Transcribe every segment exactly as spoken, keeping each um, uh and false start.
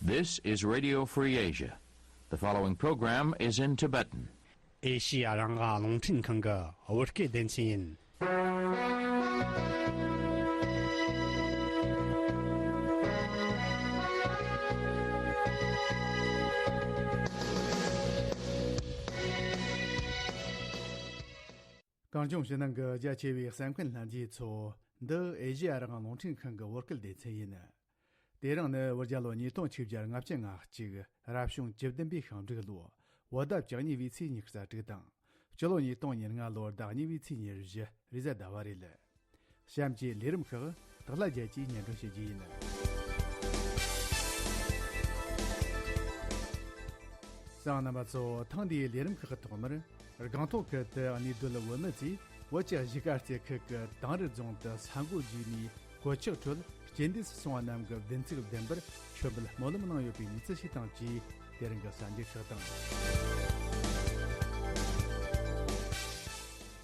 This is Radio Free Asia. The following program is in Tibetan. ཨེ་ཤི་ཡ་རང་དབང་རླུང་འཕྲིན་ཁང་གི་བོད་སྐད་སྡེ་ཚན་ཡིན། གངས་ལྗོངས་ཕྱི་ནང་གི་རྒྱ་ཆེ་བའི་གསན་མཁན་ལྷན་རྒྱས་ཚོ། འདི་ཨེ་ཤི་ཡ་རང་དབང་རླུང་འཕྲིན་ཁང་གི་བོད་སྐད་སྡེ་ཚན་ཡིན། དེ་རིང་ནི་བོད་རྒྱལ་ལོ་ཉིས་སྟོང་ཆིག་བརྒྱ་ལྔ་བཅུ་ང་གཅིག་རབ་བྱུང་བཅུ་བདུན་པའི་ཤིང་འབྲུག་ལོ། བོད་ཟླ་བཅུ་གཉིས་པའི་ཚེས་ཉི་ཤུ་རྩ་དྲུག་དང་། སྤྱི་ལོ་ཉིས་སྟོང་ཉེར་ལྔ་ལོར་ཟླ་གཉིས་པའི་ཚེས་ཉེར་བཞི་རེས་གཟའ་ཟླ་བ་རེད། གཤམ་གྱི་ལས་རིམ་ཁག་དག་ལྷ་རྒྱལ་གྱིས་སྙན་སྒྲོན་བྱེད་རྒྱུ་ཡིན། གསན་པ་རྣམ་པ་ཚོ། ཐེངས་འདིའི་ལས་རིམ་ཁག་གི་ཐོག་མར། སྒང་ཏོག་ཁུལ་དུ་གནས་སྡོད་བོད་མི་ཚོས་བོད་ཀྱི་གཞིས་ཀ་རྩེ་ཁུལ་གྱི་དིང་རི་རྫོང་དུ་ས་འགོ་བརྒྱུགས་ནས་གོད་ཆག་ཁྲོད་རྐྱེན་འདས་སུ་སོང་བ་རྣམས་ཀྱི་བདེན་ཚིག་བདེན་པར་མཆོད་འབུལ་སྨོན་ལམ་གནང་ཡོད་པའི་གནས་ཚུལ་ཞིག་དང་བཅས། དེ་རིང་གི་གསར་འགྱུར་ཁག་དང་།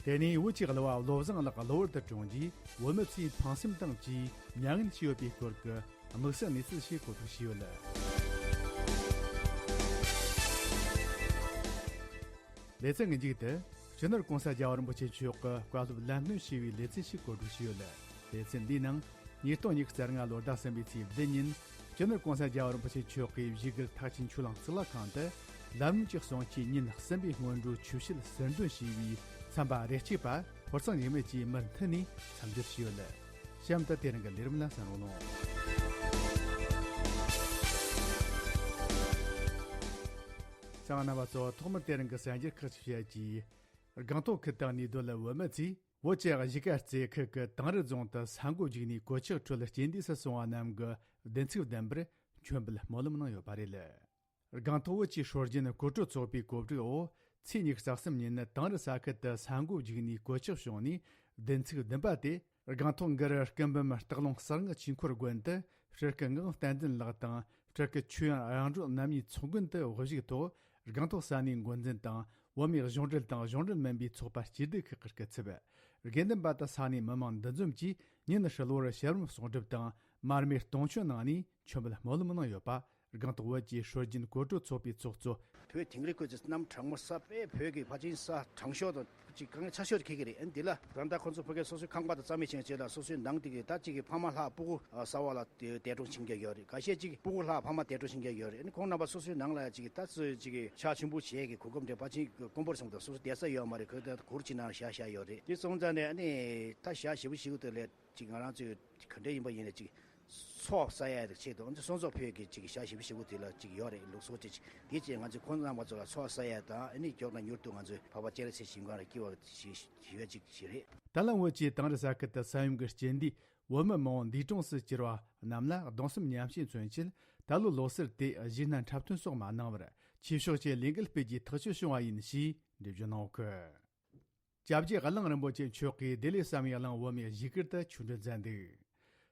དེ་ནས་བོད་ཀྱི་གླུ་བ་བློ་བཟང་ལགས་གློ་བུར་དུ་གྲོངས་རྗེས། བོད་མི་ཚོས་ཕངས་སེམས་དང་བཅས་མྱ་ངན་བྱས་ཡོད་པའི་སྐོར་གྱི་དམིགས་བསལ་གནས་ཚུལ་ཞིག་གོ་སྒྲིག་བྱས་ཡོད། ལེ་ཚན་གྱི་མཇུག་ཏུ། སྤྱི་ནོར་༸གོང་ས་༸རྒྱལ་བ་རིན་པོ་ཆེ་མཆོག་གི་བཀའ་སློབ་ལམ་སྟོན་ཞུས་པའི་ལེ་ཚན་ཞིག་གོ་སྒྲིག་བྱས་ཡོད། ལེ་ཚན་འདིའི་ནང་། ཉིས་སྟོང་ཉི་ཤུ་རྩ་ལྔ་ལོར་ཟླ་གསུམ་པའི་ཚེས་བདུན་ཉིན། སྤྱི་ནོར་༸གོང་ས་༸རྒྱལ་བ་རིན་པོ་ཆེ་མཆོག་གིས་བཞུགས་སྒར་ཐེག་ཆེན་ཆོས་གླིང་གཙུག་ལག་ཁང་དུ། ལམ་རིམ་གྱི་གསུང་ཆོས་ཉིན་གསུམ་པའི་སྔོན་འགྲོའི་ཆོས་བཤད་ཟུར་འདོན་ཞུས་པའི་ཚན་པ་རེ་གཅིག་པ་ཧོར་གཙང་འཇིགས་མེད་ཀྱིས་མུ་མཐུད་ནས་མཚམས་སྦྱོར་ཞུས་ཡོད། གཤམ་དུ་དེ་རིང་གི་ལས་རིམ་ལ་གསན་རོགས་གནང་། གསན་པ་རྣམ་པ་ཚོ། ཐོག་མར་དེ་རིང་གི་གསར་འགྱུར་ཁག་ཅིག་བཤད་ཀྱིས། སྒང་ཏོག་ཁུལ་དུ་གནས་སྡོད་བོད་མི་ཚོས་བོད་ཀྱི་གཞིས་ཀ་རྩེ་ཁུལ་གྱི་དིང་རི་རྫོང་དུ་ས་འགོ་བརྒྱུགས་ནས་གོད་ཆག་ཁྲོད་རྐྱེན་འདས་སུ་སོང་བ་རྣམས་ཀྱི་བདེན་ཚིག་བདེན་པར་མཆོད་འབུལ་སྨོན་ལམ་གནང་ཡོད་པ་རེད། སྒང་ཏོག་བོད་ཀྱི་སྲོལ་རྒྱུན་གོ་སྤྲོད་ཚོགས་པའི་གོ་སྒྲིག་འོག་ཚེས་ཉི་ཤུ་རྩ་གསུམ་ཉིན་ནི་དིང་རི་ས་ཁུལ་དུ་ས་འགོ་བརྒྱུགས་ནས་གོད་ཆག་བྱུང་ནས་བདེན་ཚིག་བདུན་པ་དེ། སྒང་ཏོག་མགར་སྐུ་འབུམ་སྟག་ལུང་གསང་སྔགས་ཆོས་འཁོར་དགོན་དུ་སྤྲུལ་སྐུ་ངག་དབང་བསྟན་འཛིན་ལགས་དང་སྤྲུལ་སྐུ་ཆོས་དབྱངས་རང་གྲོལ་རྣམ་གཉིས་ཚོགས་མགོན་དུ་དབུ་བཞུགས་ཐོག་སྒང་ཏོག་ས་གནས་འགོ་འཛིན་དང་བོད་མིའི་གཞུང་འབྲེལ་དང་གཞུང་འབྲེལ་མིན་པའི་ཚོགས་པ་སྐྱིད་སྡུག་ཁག་གི་སྐུ་ཚབ། དགེ་འདུན་པ་དང་ས་གནས་མི་མང་འདུ་འཛོམས་ཀྱིས་ཉིན་ཧྲིལ་བོར་ཞལ་རོམ་གསུང་སྒྲུབ་དང་མར་མེ་སྟོང་མཆོད་གནང་ནས་མཆོད་འབུལ་སྨོན་ལམ་གནང་ཡོད་པ། སྒང་ཏོག་བོད་ཀྱི་སྲོལ་རྒྱུན་གོ་སྤྲོད་ཚོགས་པའི་ཚོགས་གཙོ། བོད་དིང་རི་ཁུལ་གྱི་གནམ་གྲང་མོ་ས་དཔེ་བོད་ཀྱི་ཕལ་ཆེར་ས་གྲང་ཤོས་དང་ཅིག་དཀའ་ངལ་ཆེ་ཤོས་དེ་ཁེལ་གྱི་རེད། ཨ་ནི་འདི་ལ་ད་ལྟ་ཁོང་ཚོ་ཕ་གིར་སོ་སོའི་ཁང་པ་དང་རྩྭ་མེད་ཕྱིན་རྗེས་ལ་སོ་སོའི་ནང་དེ་གི་ད་ཅིག་གི་ཕ་མ་ལྷག་སྤུ་གུ་གསར་བ་ལ་འདས་གྲོངས་ཕྱིན་མཁན་ཡོད་རེད། ཁ་ཤས་ཅིག་སྤུ་གུ་ལྷག་ཕ་མ་འདས་གྲོངས་ཕྱིན་མཁན་ཡོད་རེད། ཨ་ནི་ཁོང་རྣམ་པ་སོ་སོའི་ནང་ལ་ཅིག་ད་ཚོས་ཅིག་ཤ་ཆེན་པོ་བྱས་ཀྱི་གོ་སྐབས་འདྲ་ཕལ་ཆེར་དཀོན་པོ་རེད་བསམ་གི་འདུག་སོ་སོ་བསྡད་ས་ཡོད་མ་རེད། གོས་དེ་གུར་གྱི་ནང་ཤ་ཤ་ཡོད་རེད། དེ་སོང་ཙང་ནས་ཨ་ནི་ད་ཤ་ཞེ་པོ་ཞེ་པོ་དེ་ལས་ཅིག་ང་རང་ཚོའི་ག་འདྲ་ཡིན་པ་ཡིན་ན་ཅིག་ཚོགས་བསགས་ཡ་དེ་ཆེད་དུ་ཨ་ནི་སོ་སོ་བོད་ཀྱི་ཅིག་ཤ་ཞེ་པོ་ཞེ་པོ་དེ་ལ་ཅིག་ཡོད་རེད། ལུགས་སྲོལ་ཅིག་དེ་ཅིག་ང་ཚོས་ཁོང་རྣམ་པ་ཚོ་ལ་ཚོགས་བསགས་ཡ་དང་ཨ་ནི་མགྱོགས་དང་མྱུར་དུ་ང་ཚོའི་འཕགས་པ་སྤྱན་རས་གཟིགས་ཞིང་ཁམས་ལ་སྐྱེ་བ་ཞེས་ཞུ་ཡ་ཅིག་ཞིག་རེད། ད་ལམ་བོད་ཀྱི་དིང་རི་ས་ཁུལ་དུ་ས་ཡོམ་གྱི་རྐྱེན་འདས་བོད་མི་མང་པོ་འདས་གྲོངས་སུ་གྱུར་བ་རྣམས་ལ་གདུང་སེམས་མཉམ་སྐྱེད་མཚོན་ཆེད་ད་ལོའི་ལོ་གསར་དེ་གཞས་སྣ་འཁྲབ་སྟོན་སོགས་མ་གནང་བར་ཆོས་ཕྱོགས་ཀྱི་ལས་འགུལ་སྤེལ་རྒྱུའི་ཐག་གཅོད་བྱུང་བ་ཡིན་ཞེས་འགྲེལ་བརྗོད་གནང་ཡོད། སྐྱབས་རྗེ་གླང་རིན་པོ་ཆེ་མཆོག་གིས་བདེ་ལེགས་བསམ་ཡས་གླིང་བོད་མིའི་གཞིས་ཀར་དུ་ཆོས་འབྲེལ་མཛད་འདུག་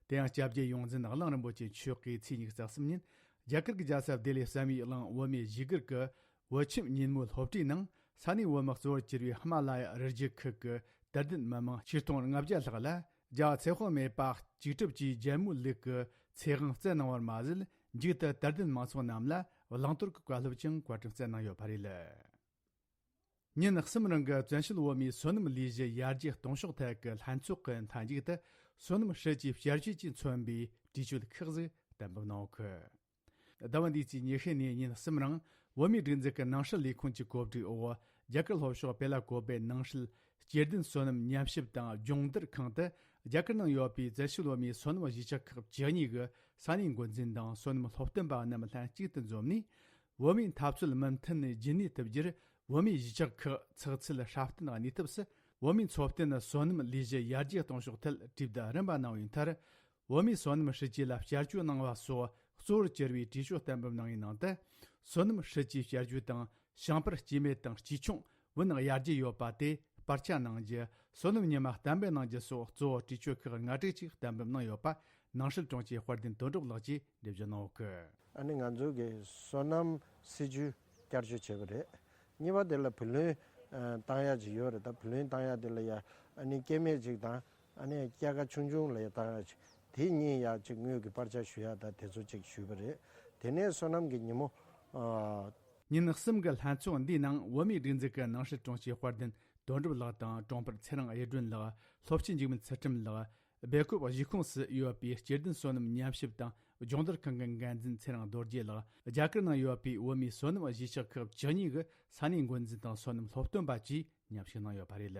དེ་ཡང་སྐྱབས་རྗེ་ཡོངས་འཛིན་གླང་རིན་པོ་ཆེ་མཆོག་གིས་ཚེས་ཉི་ཤུ་རྩ་གསུམ་ཉིན་རྒྱ་གར་གྱི་རྒྱལ་ས་བདེ་ལེགས་བསམ་ཡས་གླིང་བོད་མིའི་གཞིས་ཀར་གྱི་བོད་ཁྱིམ་ཉིན་མོའི་སློབ་གྲྭའི་ནང་ས་གནས་བོད་མི་གཙོ་བོར་གྱུར་པའི་ཧི་མ་ལ་ཡ་རི་རྒྱུད་ཁུལ་གྱི་དད་ལྡན་མི་མང་ཆིག་སྟོང་ལྔ་བརྒྱ་ལྷག་ལ་རྒྱལ་བ་ཚེ་དཔག་མེད་པ་སྐྱེས་གྲུབ་ཀྱི་རྒྱལ་མོའི་ལུགས་ཀྱི་ཚེ་དབང་སྩལ་གནང་བར་མ་ཟད། མཇུག་ཏུ་དད་ལྡན་མང་ཚོགས་རྣམས་ལ་བླང་དོར་གྱི་བཀའ་སློབ་ཀྱང་བཀའ་དྲིན་སྩལ་གནང་ཡོད་པ་རེད། ཉིན་གསུམ་རིང་གི་བཙན་བྱོལ་བོད་མིའི་སོ་ནམ་ལས་གཞི་ཡར་རྒྱས་གཏོང་ཕྱོགས་ཐད་ཀྱི་ལྷན་ཚོགས་ཀྱི་མཐའ་མཇུག་ཏུ་སོ་ནམ་སྲིད་ཇུས་བསྐྱར་བཅོས་ཀྱིས་མཚོན་པའི་གྲོས་ཆོད་ཁག་ཟིག་གཏན་འབེབས་གནང་ཡོད། ཟླ་བ་འདིའི་ཚེས་ཉི་ཤུ་ནས་ཉིན་གསུམ་རིང་བོད་མིའི་སྒྲིག་འཛུགས་ཀྱི་ནང་སྲིད་ལས་ཁུངས་ཀྱི་གོ་སྒྲིག་འོག་རྒྱ་གར་ལྷོ་ཕྱོགས་བེ་ལ་ཀོ་པའི་ནང་སྲིད་སྐྱེ་ལྡན་སོ་ནམ་ཉམས་ཞིབ་དང་སྦྱོང་བརྡར་ཁང་དུ་རྒྱ་གར་ནང་ཡོད་པའི་བཙན་བྱོལ་བོད་མིའི་སོ་ནམ་གཞིས་ཆགས་ཁག་བཅུ་གཉིས་ཀྱི་ས་གནས་འགོ་འཛིན་དང་སོ་ནམ་སློབ་སྟོན་པ་རྣམས་ལྷན་གཅིག་ཏུ་འཛོམས་ནས། བོད་མིའི་འཐབ་རྩོད་མུ་མཐུད་ནས་རྒྱུན་གནས་ཐུབ་རྒྱུར་བོད་མིའི་གཞིས་ཆགས་ཁག་ཚགས་ཚུད་སྲ་བརྟན་གནས་ཐབས་སུ་བོད་མིའི་འཚོ་རྟེན་སོ་ནམ་ལས་གཞི་ཡར་རྒྱས་གཏོང་ཕྱོགས་ཐད་གྲོས་བསྡུར་རིམ་པ་གནང་བའི་མཐར། བོད་མིའི་སོ་ནམ་སྲིད་ཇུས་ལ་བསྐྱར་བཅོས་གནང་བ་སོགས་གཙོ་བོར་གྱུར་པའི་གྲོས་ཆོད་གཏན་འབེབས་གནང་བའི་ནང་དུ། སོ་ནམ་སྲིད་ཇུས་བསྐྱར་བཅོས་དང་ཞིང་པར་སྐྱེ་དམན་དང་སྐྱེ་ཆུང་བུ་ནག་ཡར་རྒྱས་ཡོད་པ་དེ་སྤར་ཆ་གནང་རྒྱུ། སོ་ནམ་ཉི་མ་གཏན་འབེབས་གནང་རྒྱུ་སོགས་གཙོ་བོ་གྲོས་ཆོད་ཁག་ལྔ་དྲུག་ཅིག་གཏན་འབེབས་གནང་ཡོད་པ་ནང་སྲིད་དྲུང་ཆེ་དཔལ་ལྡན་དོན་གྲུབ་ལགས་ཀྱིས་འགྲེལ་བརྗོད་གནང་ཡོད། ཨ་ནི་ང་ཚོ་གི་སོ་ནམ་སྲིད་ཇུས་བསྐྱར་བཅོས་བྱས་པ་རེད། གཉིས་པ་དེ་ལ་བུ་ལོན་ཨ་བཏང་ཡ་ཅིག་ཡོད་རེད། ད་བུ་ལོན་བཏང་ཡ་དེ་ལ་ཡ་ཨ་ནི་སྐྱེ་དམན་ཅིག་དང་ཨ་ནི་སྐྱེད་ཀ་ཆུང་ཆུང་ལ་ཡ་བཏང་ཡ་ཅིག་དེ་གཉིས་ཡ་ཅིག་དངུལ་གྱི་སྤར་ཆ་ཞུ་ཡ་ད་དེ་ཚོ་ཅིག་ཞུས་པ་རེད། དེ་ནས་བསོད་ནམས་ཀྱི་ཉིན་མོ། ཨ། ཉིན་གསུམ་གྱི་ལྷན་ཚོགས་འདིའི་ནང་བོད་མིའི་སྒྲིག་འཛུགས་ཀྱི་ནང་སྲིད་དྲུང་ཆེ་དཔལ་ལྡན་དོན་གྲུབ་ལགས་དང་། དྲུང་འཕར་ཚེ་རིང་གཡུ་སྒྲོན་ལགས། སློབ་སྤྱི་འཇིགས་མེད་ཚུལ་ཁྲིམས་ལགས། སྦེལ་ཀོབ་གཞིས་ཁོངས་སུ་ཡོད་པའི་སྐྱེ་ལྡན་བསོད་ནམས་ཉམས་ཞིབ་དང་སྦྱོང་བརྡར་ཁང་གི་འགན་འཛིན་ཚེ་རིང་རྡོ་རྗེ་ལགས། རྒྱ་གར་ནང་ཡོད་པའི་བོད་མིའི་བསོད་ནམས་གཞིས་ཆགས་ཁག་བཅུ་གཉིས་ཀྱི་ས་གནས་འགོ་འཛིན་དང་བསོད་ནམས་སློབ་སྟོན་པ་བཅས་མཉམ་ཞུགས་གནང་ཡོད་པ་རེད།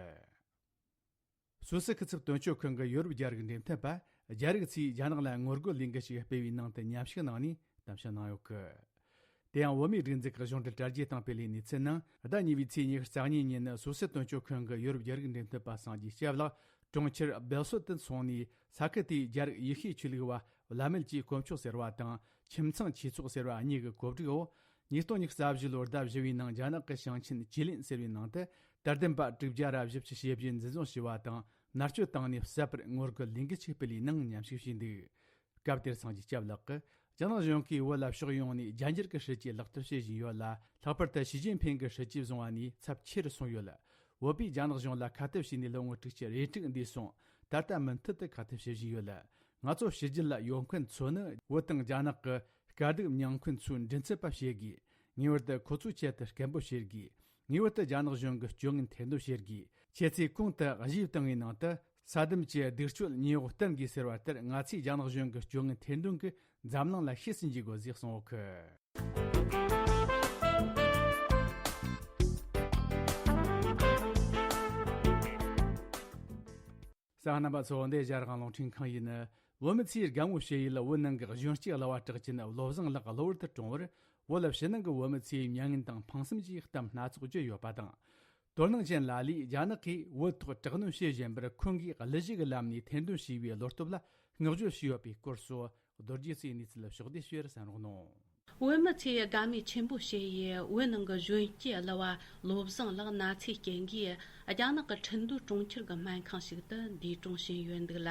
སུད་སི་སྐུ་ཚབ་དོན་གཅོད་ཁང་གི་ཡོ་རོབ་རྒྱ་རིགས་འབྲེལ་མཐུད་པ། རྒྱ་རིགས་ཚོས་རྒྱ་ནག་ལ་ངོ་རྒོལ་ལས་འགུལ་ཞིག་སྤེལ་བའི་ནང་དུ་མཉམ་ཞུགས་གནང་ནས་གཏམ་བཤད་གནང་ཡོད་གི། དེ་ཡང་བོད་མིའི་སྒྲིག་འཛུགས་ཀྱི་གཞུང་འབྲེལ་དྲ་རྒྱའི་སྟེང་སྤེལ་བའི་གནས་ཚུལ་ནང་། ཟླ་གཉིས་པའི་ཚེས་ཉི་ཤུ་རྩ་གཉིས་ཉིན་སུད་སི་དོན་གཅོད་ཁང་གི་ཡོ་རོབ་རྒྱ་རིགས་འབྲེལ་མཐུད་པ་སངས་རྒྱས་སྐྱབས་ལགས་གྲོང་ཁྱེར་སྦེལ་སོད་དུ་སོང་ནས། ས་ཁུལ་དེའི་རྒྱ་རིགས་ཡེ་ཤུའི་ཆོས་ལུགས་པ་བླ་མེད་ཀྱི་དཀོན་མཆོག་ཟེར་བ་དང་ཁྱིམ་ཚང་ཆོས་ཚོགས་ཟེར་བ་གཉིས་ཀྱི་གོ་སྒྲིག་འོག་ཉིས་སྟོང་ཉི་ཤུ་རྩ་བཞི་ལོར་ཟླ་བཞི་པའི་ནང་རྒྱ་ནག་གི་ཞིང་ཆེན་ཅི་ལིན་ཟེར་བའི་ནང་དུ། དད་ལྡན་པ་དྲུག་བརྒྱ་ར་བཞི་བཅུ་ཞེ་བརྒྱད་འཛིན་བཟུང་བྱས་པ་དང་། མནར་གཅོད་བཏང་ནས་བསད་པར་ངོ་རྒོལ་ལས་འགུལ་ཞིག་སྤེལ་བའི་ནང་མཉམ་ཞུགས་བྱས་འདུག་སྐབས་དེར་སངས་རྒྱས་སྐྱབས་ལགས་ཀྱིས། རྒྱ་ནག་གཞུང་གིས་བོད་ལ་ཕྱོགས་ཡོངས་ནས་རྒྱ་འགྱུར་གྱི་སྲིད་ཇུས་ལག་བསྟར་བྱེད་བཞིན་ཡོད་ལ། ལྷག་པར་དུ་ཞི་ཅིན་ཕིང་གི་སྲིད་ཇུས་བཟུང་བ་ནས་ཚབས་ཆེ་རུ་སོང་ཡོད། བོད་པས་རྒྱ་ནག་གཞུང་ལ་ཁ་གཏད་བྱས་ནས་ལོ་ངོ་དྲུག་ཅུ་རེ་དྲུག་འདས་སོང་། ད་ལྟ་མུ་མཐུད་དུ་ཁ་གཏད་བྱེད་བཞིན་ཡོད། ང་ཚོ་ཕྱི་རྒྱལ་ལ་ཡོད་མཁན་ཚོ་ནི། བོད་དང་རྒྱ་ནག་གི་དཀའ་སྡུག་མྱངས་མཁན་ཚོའི་མགྲིན་ཚབ་པ་བྱེད་དགོས། ངེས་པར་དུ་ཁོ་ཚོའི་ཆེད་དུ་སྐད་འབོད་བྱེད་དགོས། ངེས་པར་དུ་རྒྱ་ནག་གཞུང་གི་སྤྱོད་ངན་ཐེར་འདོན་བྱེད་དགོས། ཁྱེད་ཚོས་གོང་དུ་གཞས་བཏང་བའི་ནང་དུ། ས་དམ་གྱི་སྡིག་སྤྱོད་ཉེས་པོ་བསྟན་དགོས་ཟེར་བ་ལྟར། ང་ཚོས་རྒྱ་ནག་གཞུང་གི་སྤྱོད་ངན་ཐེར་འདོན་གྱི་འཛམ་གླིང་ལ་ཤེས་སུ་འཇུག་དགོས་ཟེར་གསུངས་ཡོད་གི། གསན་མཁན་རྣམ་པ་ཚོ། འདི་ཨེ་ཤེ་ཡ་རང་དབང་རླུང་འཕྲིན་ཁང་ཡིན། བོད་མི་ཚོས་དགའ་མོས་བྱེད་ཡུལ་བོད་ནང་གི་གཞོན་སྐྱེས་གླུ་བ་གྲགས་ཅན་བློ་བཟང་ལགས་གློ་བུར་དུ་གྲོངས་པར། བོད་ཕྱི་ནང་གི་བོད་མི་ཚོས་མྱ་ངན་དང་ཕངས་སེམས་ཀྱི་གཏམ་སྣ་ཚོགས་བརྗོད་ཡོད་པ་དང་། དོ་སྣང་ཅན་ལ་ལས། རྒྱ་ནག་གིས་བོད་ཐོག་དྲག་གནོན་བྱེད་བཞིན་པར། ཁོང་གིས་གླུ་གཞས་ཀྱི་ལམ་ནས་ཐེར་འདོན་བྱས་པའི་བློ་སྟོབས་ལ་བསྔགས་བརྗོད་བྱས་ཡོད་པའི་སྐོར་སོགས། རྡོ་རྗེ་བཙུན་གནས་ཚུལ་ཕྱོགས་བསྡུས་ཞུ་བར་གསན་རོགས་གནང་། བོད་མི་ཚོས་དགའ་མོས་ཆེན་པོ་བྱེད་ཡུལ་བོད་ནང་གི་གཞོན་སྐྱེས་གླུ་བ་བློ་བཟང་ལགས་ན་ཚའི་རྐྱེན་གྱིས་རྒྱ་ནག་གི་ཁྲིན་ཏུའུ་གྲོང་ཁྱེར་གྱི་སྨན་ཁང་ཞིག་ཏུ་འདས་གྲོངས་ཕྱིན་ཡོད་འདུག་ལ།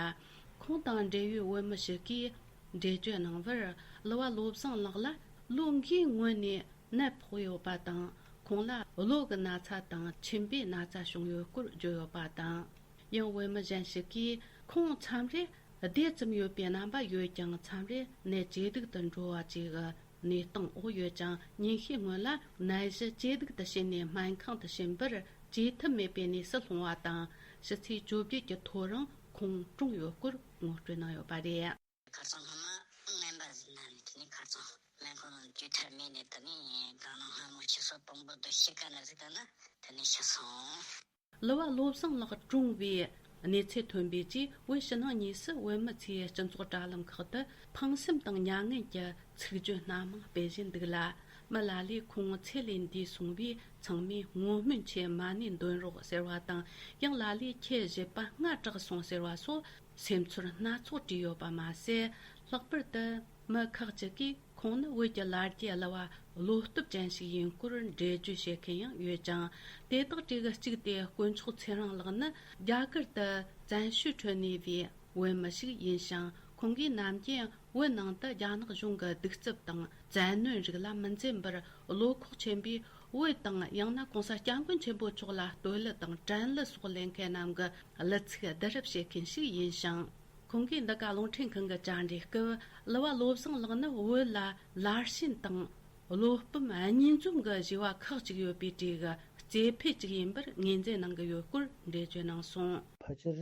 ཁོང་དང་འབྲེལ་ཡོད་བོད་མི་ཞིག་གིས་འགྲེལ་བརྗོད་གནང་བར། གླུ་བ་བློ་བཟང་ལགས་ལ་ལོ་འགའི་སྔོན་ནས་ནད་ཕོག་ཡོད་པ་དང་། ཁོང་ལ་གློ་གི་ན་ཚ་དང་མཆིན་པའི་ན་ཚ་བྱུང་ཡོད་སྐོར་བརྗོད་ཡོད་པ་དང་། ཡང་བོད་མི་གཞན་ཞིག་གིས། ཁོང་མཚམས་རེ་བདེ་ཙམ་ཡོད་པའི་རྣམ་པ་ཡོད་ཀྱང་། མཚམས་རེ་ནད་ཇེ་སྡུག་ཏུ་འགྲོ་བ་བཅས་ཀྱི་གནས་སྟངས་འོག་ཡོད་ཅིང་། ཉིན་ཤས་སྔོན་ལ་ནད་གཞི་ཇེ་སྡུག་ཏུ་ཕྱིན་ནས་སྨན་ཁང་དུ་ཕྱིན་པར། བཅོས་ཐབས་མེད་པའི་གནས་སུ་ལྷུང་བ་དང་། ཕྱི་ཚེས་བཅོ་བརྒྱད་ཀྱི་ཐོ་རངས་ཁོང་གྲོངས་ཡོད་སྐོར་ངོ་སྤྲོད་གནང་ཡོད་པ་རེད། ཁ་སང་སྔོན་མ་རྔན་པ་ཟིག་ན་ནས། དེ་ནས་ཁ་སང་སྨན་ཁང་ནང་བཅོས་ཐབས་མེད་ནས། དེ་ནས་དག་སྣང་སྔ་མོ་ཆུ་ཚོད་དང་པོ་དང་ཕྱེད་ཀ་ན་ཟིག་ད་ན། དེ་ནས་ཤི་སོང་། གླུ་བ་བློ་བཟང་ལགས་གྲོངས་པའི་གནས་ཚུལ་ཐོན་པའི་རྗེས། བོད་ཕྱི་ནང་གཉིས་སུ་བོད་མི་ཚོས་སྤྱི་ཚོགས་དྲ་ལམ་ཁག་ཏུ་ཕངས་སེམས་དང་མྱ་ངན་གྱི་ཚིག་བརྗོད་སྣ་མང་སྤེལ་བཞིན་འདུག་ལ། མི་ལ་ལས་ཁོང་ཚེ་ལས་འདས་སོང་བས། ཚང་མས་ངོ་སྨོན་ཆེད་མ་ཎི་འདོན་རོགས་ཟེར་བ་དང་། ཡང་ལ་ལས་ཁྱེད་བཞེད་པ་སྔ་དྲགས་སོང་ཟེར་བ་སོགས་སེམས་ཚོར་སྣ་ཚོགས་བྲིས་ཡོད་པ་མ་ཟད། ལྷག་པར་དུ་མི་ཁག་ཅིག་གིས་ཁོང་ནི་བོད་ཀྱི་ལ་རྒྱའི་གླུ་བ་བློ་སྟོབས་ཅན་ཞིག་ཡིན་སྐོར་འགྲེལ་བརྗོད་བྱེད་མཁན་ཡང་ཡོད་ཅིང་། དེ་དག་གྲས་ཀྱི་གཅིག་སྟེ། དཀོན་མཆོག་ཚེ་རིང་ལགས་ནི་རྒྱ་གར་དུ་བཙན་བྱོལ་ཁྲོད་གནས་པའི་བོད་མི་ཞིག་ཡིན་ཞིང་། ཁོང་གིས་ནམ་རྒྱུན་བོད་ནང་དུ་རྒྱ་ནག་གཞུང་གི་གདུག་རྩུབ་དང་བཙན་གནོན་རིགས་ལ་མི་འཛེམ་པར། བློ་ཁོག་ཆེན་པོས་བོད་དང་། ཡང་ན་གོང་ས་སྐྱབས་མགོན་ཆེན་པོ་མཆོག་ལ་བསྟོད་གླུ་དང་དྲན་གླུ་སོགས་ལེན་མཁན་རྣམས་ཀྱི་གླུ་ཚིག་བསྡུ་རུབ་བྱེད་མཁན་ཞིག་ཡིན་ཞིང་། ཁོང་གིས་འདི་ག་རླུང་འཕྲིན་ཁང་གི་བཅར་འདྲིའི་སྐབས། གླུ་བ་བློ་བཟང་ལགས་ནི་བོད་ལ་ལར་ཞེན་དང་བློ་སྤོབས་གཉིས་འཛོམས་ཀྱི་བཞེས་པ་ཁག་ཅིག་ཡོད་པའི་གྲས་ཀྱི་རྩེ་ཕུད་ཅིག་ཡིན་པར་ངོས་འཛིན་གནང་གི་ཡོད་སྐོར་འགྲེལ་བརྗོད་གནང་སོང་། ཕལ་ཆེར་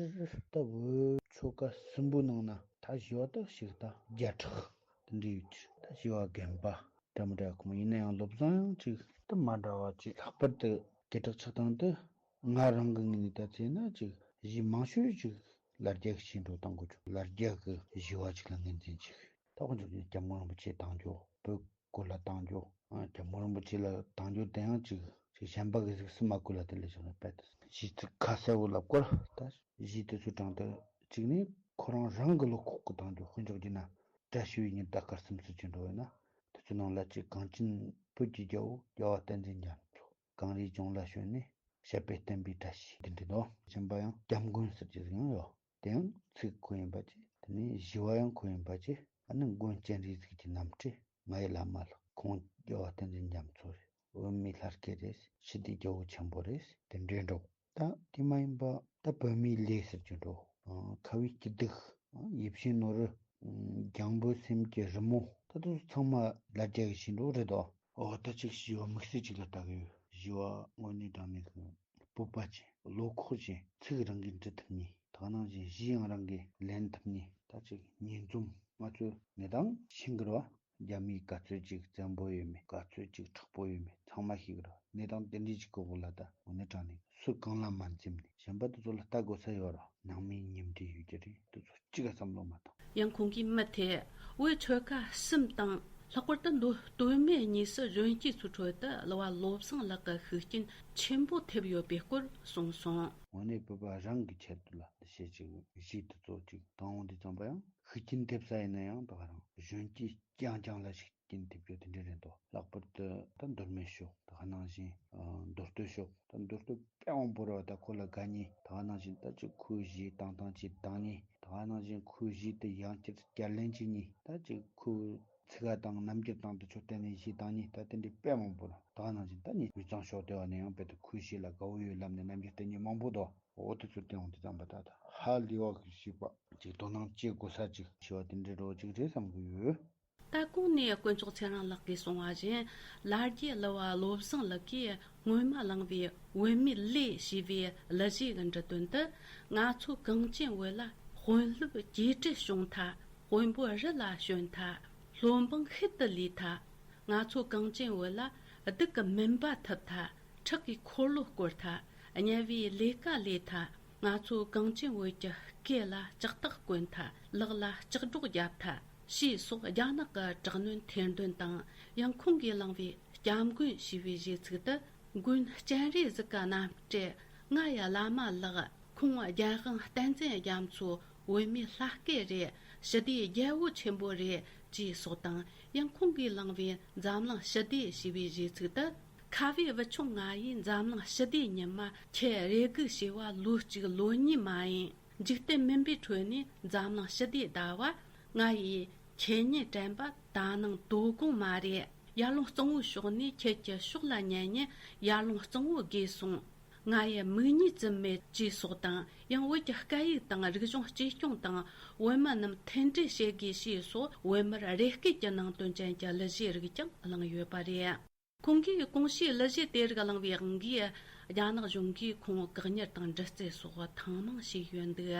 ད་བོད་ཆོལ་ཁ་གསུམ་པོའི་ནང་ན་ད་བཞི་བ་ད་ཞིག་ད་བརྒྱ་ཕྲག་དེ་འདྲ་ཡོད་ཀྱི། ད་བཞི་བ་རྒན་པ་འདྲ་མི་འདྲ་ཁོང་ཡིན་ན་ཡང་། བློ་བཟང་ཡང་ཅིག་ད་མ་འདྲ་བ་ཅིག་ལྷག་པར་དུ་སྐད་གྲགས་ཆགས་སྟངས་དེ། ང་རང་གི་ངོས་ནས་ད་བྱས་ན་ཅིག་གཞས་མང་ཤོས་ཅིག་ལ་རྒྱ་གི་ཞིག་འགྲོ་བཏང་དགོས་ཆོག་ལ་རྒྱ་གི་བཞི་བ་ཅིག་ལ་ངོས་འཛིན་ཅིག་ད་དཀོན་མཆོག་གི་སྐྱབས་མགོན་རིན་པོ་ཆེ་བཏང་རྒྱུ། བོད་སྐོར་ལ་བཏང་རྒྱུ། ཨ། སྐྱབས་མགོན་རིན་པོ་ཆེ་ལ་བཏང་རྒྱུ་དེ་ཡང་ཅིག་ཅིག་གཞན་པ་གི་གཟིགས་སུ་མ་བཀུར་ལ་དེ་ལས་བྱུང་བའི་དཔེ་དེ། གཞས་ཚིག་ཁ་གསལ་བོ་ལབ་སྐོར། ད་གཞས་དེ་ཚོའི་གྲངས་དེ་གཅིག་ནས་ཁོ་རང་རང་གི་བློ་ཁོག་གིས་བཏང་རྒྱུ། དཔེ་འཇོག་རྒྱུ་ན། བཀྲ་ཤིས་པའི་ཉི་ཟླ་སྐར་གསུམ་ཟེར་གྱི་འགྲོ་བས་ན། དེ་ཚོའི་ནང་ལ་ཅིག་གངས་ཅན་བོད་ཀྱི་རྒྱལ་པོ་རྒྱལ་བ་བསྟན་འཛིན་རྒྱ་མཚོ། གངས་རིའི་ལྗོངས་ལ་བྱོན་ནས་བཤད་པས་བསྟན་པའི་བཀྲ་ཤིས། འདི་འདྲ་འདུག་གཞན་པ་ཡང་སྐྱབས་མགོན་ཟེར་གྱི་ཟིག་ཡང་ཡོད། དེ་ཡང་ཚིག་ཁོ་ཡིན་པ་ཅི། དེ་ནས་བཞི་བ་ཡང་ཁོ་ཡིན་པ་ཅི། ཨ་ནི་མགོན་སྤྱན་རས་གཟིགས་ཀྱི་རྣམ་འཕྲུལ། ང་ཡི་བླ་མ་ལགས། ཁོང་རྒྱལ་བ་བསྟན་འཛིན་རྒྱ་མཚོ་རེད། བོད་མིའི་ལྷ་སྐལ་རེད། ཞི་བདེའི་རྒྱལ་པོ་ཆེན་པོ་རེད། དེ་འདྲའི་འགྲོ། ད་དེ་མ་ཡིན་པ་ད་བོད་མིའི་ལས་ཟེར་གྱི་འགྲོ། ཨ། ཁ་བའི་སྐྱིད་སྡུག་ཡིད་བཞིན་ནོར་བུ། ཨ། རྒྱང་འབོད་སེམས་ཀྱི་རི་མོ། ད་དུང་ཚང་མ་ལ་རྒྱ་གི་བྱིན་འགྲོ་རེད་དོ། འོ་ད་ཅིག་བྱིས་པ་དམིགས་བསལ་ཅིག་ལ་ལྟ་གི་ཡོད། བྱིས་པ་དངོས་གནས་དྲང་གནས་ཀྱི་སྤོབས་པ་ཅན། བློ་ཁོག་ཅན། ཚིག་རང་གིས་འབྲི་ཐུབ་མཁན། དེ་ནང་བཞིན་གཞས་ཡང་རང་གིས་ལེན་ཐུབ་མཁན། ད་ཅིག་ཉིས་འཛོམས་ང་ཚོའི་གནས་སྟངས་ཤེས་གི་རེད་བ། རྒྱ་མིའི་ག་ཚོད་ཅིག་བཙན་པོ་ཡོད་མེད། ག་ཚོད་ཅིག་མཁྲེགས་པོ་ཡོད་མེད་ཚང་མ་ཤེས་གི་རེད་བ། གནས་སྟངས་དེ་འདྲའི་ཅིག་གི་འོག་ལ་ད་དངོས་གནས་དྲང་གནས་ཟུར་གང་ལ་མ་འཛེམས་ནས་གཞན་པ་དེ་ཚོ་ལ་ལྟ་དགོས་ས་ཡོད་རེད་བ། ནང་མིའི་མཉམ་འབྲེལ་ཡོད་ཀྱི་རེད། དེ་ཚོ་གཅིག་ག་བསམ་བློ་མ་བཏང་། ཡང་ཁོང་གིས་མུ་མཐུད་བོད་ཆོལ་ཁ་གསུམ་དང་། ལྷག་པར་དུ་མདོ་སྟོད་སྨད་གཉིས་སུ་གཞོན་སྐྱེས་ཚོའི་ཁྲོད་དུ་གླུ་བ་བློ་བཟང་ལགས་ཀྱི་ཤུགས་རྐྱེན་ཆེན་པོ་ཐེབས་ཡོད་པའི་སྐོར་གསུངས་སོང་། དངོས་གནས་བོད་པ་རང་གི་ཆེད་དུ་ལ་འདི་བྱེད་ཅིག་གཞས་དེ་ཚོ་ཅིག་བཏང་འོང་དུས་ཙམ་པ་ཡང་ཤུགས་རྐྱེན་ཐེབས་ས་ཡིན་ན་ཡང་ད་ག་རང་གཞོན་སྐྱེས་རྐྱང་རྐྱང་ལ་ཤུགས་རྐྱེན་ཐེབས་རྒྱུ་དེ་འདྲ་རེད་འདུག་ལྷག་པར་དུ་ད་མདོ་སྨད་ཕྱོགས། ད་ག་ནང་བཞིན་མདོ་སྟོད་ཕྱོགས། ད་མདོ་སྟོད་དཔེ་མང་པོ་རེད་བ། ད་ཁོ་ལ་དགའ་མཁན། ད་ག་ནང་བཞིན་ད་ཅིག་ཁོའི་གཞས་བཏང་སྟངས་ཅིག་བཏང་མཁན། ད་ག་ནང་བཞིན་ཁོའི་གཞས་དེ་ཡང་བསྐྱར་བསྐྱར་ལེན་བྱེད་མཁན། ད་ཅིག་ཁོའི་ཚིག་དང་རྣམ་འགྱུར་དང་དེ་ཚོ་བལྟས་ནས་གཞས་བཏང་མཁན། ད་དེ་འདྲའི་དཔེ་མང་པོ་རེད། ད་ག་ནང་བཞིན་ད་ནི་དབུས་གཙང་ཕྱོགས་དེ་བ་ནས་ཡང་དཔེ་དེ་ཁོའི་གཞས་ལ་དགའ་བོ་ཡོད་ལབ་ནས་རྣམ་འགྱུར་བསྟན་མཁན་མང་པོ་འདུག་འོ་དེ་ཚོ་བལྟས་འོང་དུས་ཙམ་པ་ད་ད་ཧ་ལས་པ་གི་ཤེས་པ་ཅིག་དོ་སྣང་བྱེད་དགོས་ས་ཅིག་ཤེས་པ་དེ་འདྲའི་རོ་ཅིག་རེད་བསམ་གི་ཡོད། ད་གོང་ནས་དཀོན་མཆོག་ཚེ་རིང་ལགས་ཀྱིས་གསུངས་པ་བཞིན། ལ་རྒྱའི་གླུ་བ་བློ་བཟང་ལགས་ཀྱིས་སྔོན་མ་བླངས་པའི་བུད་མེད་ལས་ཞེས་པའི་གླུ་གཞས་ཀྱི་འབྲི་དོན་དུ། ང་ཚོ་གངས་ཅན་བོད་ལ་དཔོན་སློབ་གྱེས་དྲི་བྱུང་ཐལ། དཔོན་པོ་རི་ལ་བྱོན་ཐལ། སློབ་འབངས་ཤུལ་དུ་ལུས་ཐལ། ང་ཚོ་གངས་ཅན་བོད་ལ་སྡུག་གི་མུན་པ་ཐུབ་ཐལ། ཁྲག་གི་འཁོར་ལོ་བསྐོར་ཐལ། དམྱལ་བའི་ལས་ཀ་ལས་ཐལ། ང་ཚོ་གངས་ཅན་བོད་ཀྱི་སྐེ་ལ་ལྕགས་ཐག་བསྐོན་ཐལ། ལག་ལ་ལྕགས་སྒྲོག་བརྒྱབ་ཐལ། ཞེས་སོགས་རྒྱ་ནག་གི་དྲག་གནོན་ཐེར་འདོན་དང་། ཡང་ཁོང་གིས་བླངས་པའི་སྐྱབས་མགོན་ཞེས་པའི་གཞས་ཚིག་ཏུ། མགོན་སྤྱན་རས་གཟིགས་ཀྱི་རྣམ་སྤྲུལ། ང་ཡི་བླ་མ་ལགས། ཁོང་རྒྱལ་དབང་བསྟན་འཛིན་རྒྱ་མཚོའི་བུད་མེད་ལྷ་སྐལ་རེད། ཞི་བདེའི་རྒྱལ་པོ་ཆེན་པོ་རེད། ཅེས་སོགས་དང་། ཡང་ཁོང་གིས་བླངས་པའི་འཛམ་གླིང་ཞི་བདེ་ཞེས་པའི་གཞས་ཚིག་ཏུ། ཁ་བའི་བུ་ཆུང་ང་ཡིས་འཛམ་གླིང་ཞི་བདེའི་ཉི་མ། ཁྱེད་རེ་སྒུག་བྱས་པ་ལོ་གཅིག་ལོ་གཉིས་མ་ཡིན། འཇིག་རྟེན་མུན་པའི་ཁྲོད་ནས་འཛམ་གླིང་ཞི་བདེའི་ཟླ་བ། ང་ཡིས་ཁྱེད་ཉིད་དྲན་པ་ད་ནངས་དོ་དགོང་མ་རེད། ཡར་ཀླུང་གཙང་བོའི་ཕྱོགས་ནས་ཁྱེད་ཀྱི་ཕྱོགས་ལ་ཉན་ཉན། ཡར་ཀླུང་གཙང་བོ་རྒས་སོང་། ང་ཡི་མིག་གཉིས་བཙུམ་མེད། ཅེས་སོགས་དང་། ཡང་བོད་ཀྱི་སྐད་ཡིག་དང་རིག་གཞུང་གཅེས་སྐྱོང་དང་། བོད་མི་རྣམས་མཐུན་སྒྲིལ་བྱེད་དགོས་ཞེས་སོགས། བོད་མིར་རེ་སྐུལ་གྱི་ནང་དོན་ཅན་གྱི་གླུ་གཞས་རིགས་ཀྱང་བླངས་ཡོད་པ་རེད། ཁོང་གིས་གོང་ཞུས་གླུ་གཞས་དེ་རིགས་བླངས་པའི་དབང་གིས། རྒྱ་ནག་གཞུང་གིས་ཁོང་བཀག་ཉར་དང་འདྲི་རྩད་སོགས་ཐེངས་མང་བྱས་ཡོད་འདུག་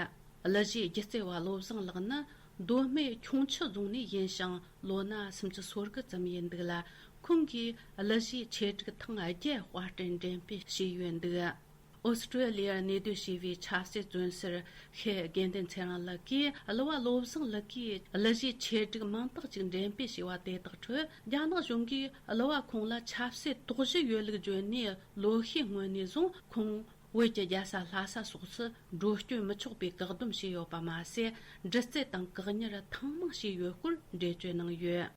གླུ་གཞས་སྒྱུ་རྩལ་བ་བློ་བཟང་ལགས་ནི་མདོ་སྨད་ཁྱུང་མཆུ་རྫོང་ནས་ཡིན་ཞིང་། ལོ་ན་སུམ་ཅུ་སོ་དགུ་ཙམ་ཡིན་འདུག་ལ། ཁོང་གིས་གླུ་གཞས་ཆེད་སྒྲིག་ཐེངས་བརྒྱད་དཔར་སྐྲུན་འགྲེམས་སྤེལ་བྱས་ཡོད་འདུག་ཨོ་སི་ཀྲོ་ལི་ཡར་གནས་སྡོད་བྱས་པའི་ཆབ་སྲིད་བཙོན་ཟུར་ཤེས་དགེ་འདུན་ཚེ་རིང་ལགས་ཀྱིས། གླུ་བ་བློ་བཟང་ལགས་ཀྱིས་གླུ་གཞས་ཆེད་སྒྲིག་མིང་རྟགས་ཅིག་འགྲེམས་སྤེལ་བྱས་པ་དེ་དག་ཁྲོད། རྒྱ་ནག་གཞུང་གིས་གླུ་བ་ཁོང་ལ་ཆབ་སྲིད་དོགས་གཞི་ཡོད་ལུགས་བརྗོད་ནས། ལོ་ཤས་སྔོན་ནས་བཟུང་ཁོང་བོད་ཀྱི་རྒྱལ་ས་ལྷ་ས་སོགས་སུ་འགྲོ་སྐྱོད་མི་ཆོག་པའི་བཀག་སྡོམ་བྱས་ཡོད་པ་མ་ཟད། འདྲི་རྩད་དང་བཀག་ཉར་ཐེངས་མང་བྱས་ཡོད་སྐོར་འགྲེལ་བརྗོད་གནང་ཡོད།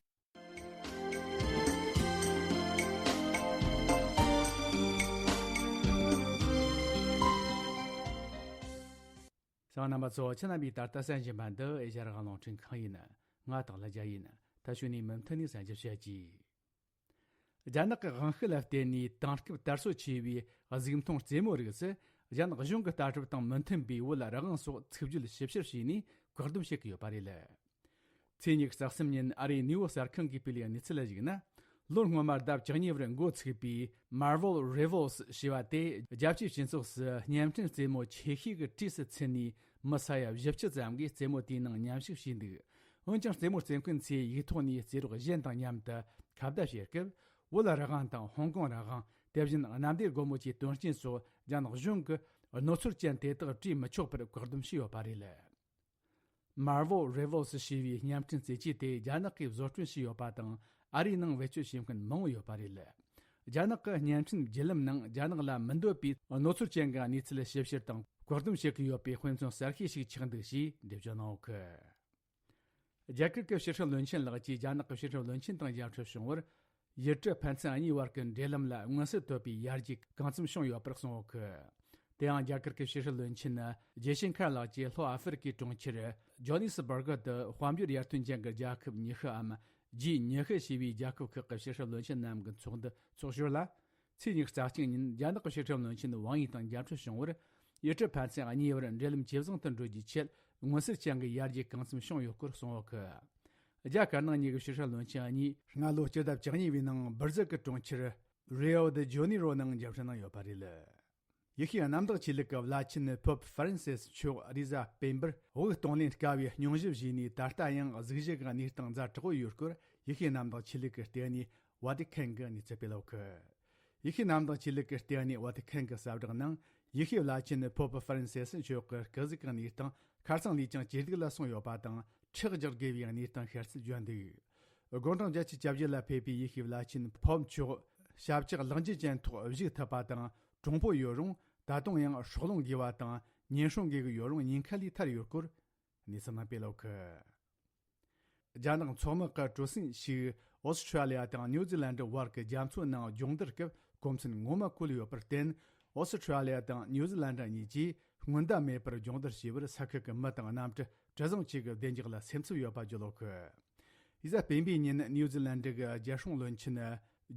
གསན་མཁན་རྣམ་པ་ཚོ། ཁྱེད་རྣམ་པས་ད་ལྟ་གསན་བཞིན་པ་འདི་ཨེ་ཤ་ཡ་རང་དབང་རླུང་འཕྲིན་ཁང་ཡིན། ང་སྟག་ལྷ་རྒྱལ་ཡིན། ད་གཞུག་ནས་མུ་མཐུད་ནས་གསན་རྒྱུ་བྱེད་ཀྱི། རྒྱ་ནག་གི་དབང་ཤུགས་ལ་བརྟེན་ནས་དེང་སྐབས་དར་སྲོལ་ཆེ་བའི་གཟུགས་མཐོང་རྩེད་མོ་རིགས་སུ། རྒྱ་ནག་གཞུང་གི་ལྟ་གྲུབ་དང་མི་མཐུན་པའི་བོད་རང་དབང་སོགས་ཚིག་བརྗོད་ཞིབ་བཤེར་བྱས་ནས་བཀག་སྡོམ་བྱེད་ཀྱི་ཡོད་པ་རེད། ཚེས་ཉི་ཤུ་རྩ་གསུམ་ཉིན་ཨ་རིའི་ནིའུ་ཡོག་གསར་ཁང་གིས་སྤེལ་བའི་གནས་ཚུལ་ལ་གཞིགས་ན། ལོ་སྔོན་མ་ཟླ་བཅུ་གཉིས་པར་འགོ་ཚུགས་པའི་Marvel Rivals ཞེས་པ་དེ། རྒྱལ་སྤྱིའི་སྤྱི་ཚོགས་སུ་བརྙན་འཕྲིན་རྩེད་མོ་ཆེ་ཤོས་ཀྱི་གྲས་སུ་ཚུད་ནས། མི་ས་ཡ་བཞི་བཅུ་ཙམ་གྱིས་རྩེད་མོ་དེའི་ནང་མཉམ་ཞུགས་བྱས་འདུག་འོན་ཀྱང་རྩེད་མོ་རྩེ་མཁན་ཚོས་ཡིག་ཐོག་ནས་རྩེད་རོགས་གཞན་དང་མཉམ་དུ་ཁ་བརྡ་བྱེད་སྐབས། བོད་རང་དབང་དང་ཧོང་ཀོང་རང་དབང་། དེ་བཞིན་གནམ་བདེ་སྒོ་མོ་བཅས་དོན་རྐྱེན་སོགས་རྒྱ་ནག་གཞུང་གིས་གནོད་འཚེ་ཅན་དེ་དག་སྤྲས་མི་ཆོག་པར་བཀག་སྡོམ་བྱས་ཡོད་པ་རེད། Marvel Rivals ཞེས་པའི་བརྙན་འཕྲིན་རྩེད་ཆས་དེ་རྒྱ་ནག་གིས་བཟོ་སྐྲུན་བྱས་ཡོད་པ་དང་། ཨ་རིའི་ནང་བེད་སྤྱོད་བྱེད་མཁན་མང་བོ་ཡོད་པ་རེད། རྒྱ་ནག་གི་བརྙན་འཕྲིན་བརྒྱུད་ལམ་ནང་རྒྱ་ནག་ལ་མི་འདོད་པའི་གནོད་འཚེ་ཅན་གྱི་གནས་ཚུལ་ཞིབ་བཤེར་དང་བཀག་སྡོམ་བྱེད་ཀྱི་ཡོད་པའི་དཔེ་མཚོན་གསར་ཤོས་ཤིག་ཆགས་འདུག་ཅེས་འགྲེལ་བརྗོད་གནང་ཡོད་གི། རྒྱ་གར་གྱི་ཕྱི་སྲིད་བློན་ཆེན་ལགས་ཀྱིས་རྒྱ་ནག་གི་ཕྱི་སྲིད་བློན་ཆེན་དང་མཇལ་འཕྲད་བྱུང་བར། ཡུལ་གྲུ་ཕན་ཚུན་གཉིས་བར་གྱི་འབྲེལ་ལམ་ལ་མངོན་གསལ་དོད་པའི་ཡར་རྒྱས་གང་འཚམ་བྱུང་ཡོད་པར་གསུངས་ཡོད་གི། དེ་ཡང་རྒྱ་གར་གྱི་ཕྱི་སྲིད་བློན་ཆེན་ཇེ་ཤན་ཁར་ལགས་ཀྱིས་ལྷོ་ཨ་ཧྥེ་རི་ཀའི་གྲོང་ཁྱེར་ཇོ་ནི་སི་སྦར་གི་དུ་དཔལ་འབྱོར་ཡར་ཐོན་ཅན་གྱི་རྒྱལ་ཁབ་ཉི་ཤུའམ་ཇི་ཉི་ཤུ་ཞེས་པའི་རྒྱལ་ཁབ་ཁག་གི་ཕྱི་སྲིད་བློན་ཆེན་རྣམས་ཀྱི་ཚོགས་འདུ་འཚོགས་ཞོར་ལ། ཚེས་ཉི་ཤུ་རྩ་གཅིག་ཉིན་རྒྱ་ནག་གི་ཕྱི་སྲིད་བློན་ཆེན་ཝང་ཡི་དང་མཇལ་འཕྲད་བྱུང་བར། ཡུལ་གྲུ་ཕན་ཚུན་གཉིས་བར་འབྲེལ་ལམ་ཇེ་བཟང་དུ་འགྲོ་རྒྱུའི་ཆེད་མངོན་གསལ་ཅན་གྱི་ཡར་རྒྱས་གང་འཚམ་བྱུང་ཡོད་སྐོར་གསུངས་ཡོད་གི། རྒྱ་དཀར་ནག་གཉིས་ཀྱི་ཕྱི་སྲིད་བློན་ཆེན་གཉིས་སྔ་ལོ་སྤྱི་ཟླ་བཅུ་གཉིས་པའི་ནང་སྦིར་ཟིལ་གྱི་གྲོང་ཁྱེར་རིའོ་དེ་ཇོ་ནེ་རོ་ནང་མཇལ་འཕྲད་གནང་ཡོད་པ་རེད། ཡེ་ཤུའི་གནམ་བདག་ཆོས་ལུགས་ཀྱི་བླ་ཆེན་ཕོབ་ཧྥ་རན་སིས་མཆོག་རེས་གཟའ་སྤེན་པར་དབུགས་གཏོང་ལེན་དཀའ་བའི་སྙུང་གཞི་བཞེས་ནས། ད་ལྟ་ཡང་གཟུགས་གཞི་གི་གནས་སྟངས་ཛ་དྲག་པོ་ཡོད་སྐོར་ཡེ་ཤུའི་གནམ་བདག་ཆོས་ལུགས་ཀྱི་ལྟེ་གནས་ཝ་ཏི་ཁན་གྱིས་གནས་ཚུལ་སྤེལ་ཡོད་གི། ཡེ་ཤུའི་གནམ་བདག་ཆོས་ལུགས་ཀྱི་ལྟེ་གནས་ཝ་ཏི་ཁན་གྱི་གསལ་བསྒྲགས་ནང་། ཡེ་ཤུའི་བླ་ཆེན་ཕོབ་ཧྥ་རན་སིས་མཆོག་གི་སྐུ་གཟུགས་ཀྱི་གནས་སྟངས་ཁ་སང་ལས་ཀྱང་ཇེ་སྡུག་ལ་སོང་ཡོད་པ་དང་། ཁྲག་རྒྱག་དགོས་པའི་གནས་སྟངས་ཤར་ཚུལ་བརྗོད་འདུག། དགུང་གྲངས་བརྒྱད་ཅུ་གྱ་བརྒྱད་ལ་ཕེབས་པའི་ཡེ་ཤུའི་བླ་ཆེན་ཕོབ་མཆོག་ཞབས་ཆག་ལག་འཇུ་ཅན་ཐོག་བཞུགས་ཐུབ་པ་དང་། གྲུང་པོ་ཡོད་རུང་ད་དུང་ཡང་སྲོག་རླུང་རྒས་པ་དང་། གཉེན་སྲུང་དགོས་ཀྱི་ཡོད་རུང་ཉེན་ཁ་ལས་ཐར་ཡོད་སྐོར་གནས་ཚུལ་ནང་སྤེལ་ཡོད་གི། རྒྱ་ནག་མཚོ་དམག་གི་གྲུ་གཟིངས་ཤིག་ཨོ་སི་ཁྲ་ལི་ཡ་དང་ནིའུ་ཛི་ལན་ཌི་བར་གྱི་རྒྱ་མཚོའི་ནང་སྦྱོང་བརྡར་སྐབས་གོ་མཚོན་ངོ་མ་བཀོལ་ཡོད་པར་བརྟེན། ཨོ་སི་ཁྲ་ལི་ཡ་དང་ནིའུ་ཛི་ལན་ཌི་གཉིས་ཀྱིས་སྔོན་བརྡ་མེད་པར་སྦྱོང་བརྡར་བྱས་པར་ས་ཁུལ་གྱི་མི་དང་གནམ་གྲུ་གྲུ་གཟིངས་བཅས་ཀྱི་བདེ་འཇགས་ལ་སེམས་འཚབ་ཡོད་པ་བརྗོད་ཡོད་གི། རེས་གཟའ་སྤེན་པའི་ཉིན་ནིའུ་ཛི་ལན་ཌི་གི་རྒྱལ་སྲུང་བློན་ཆེན་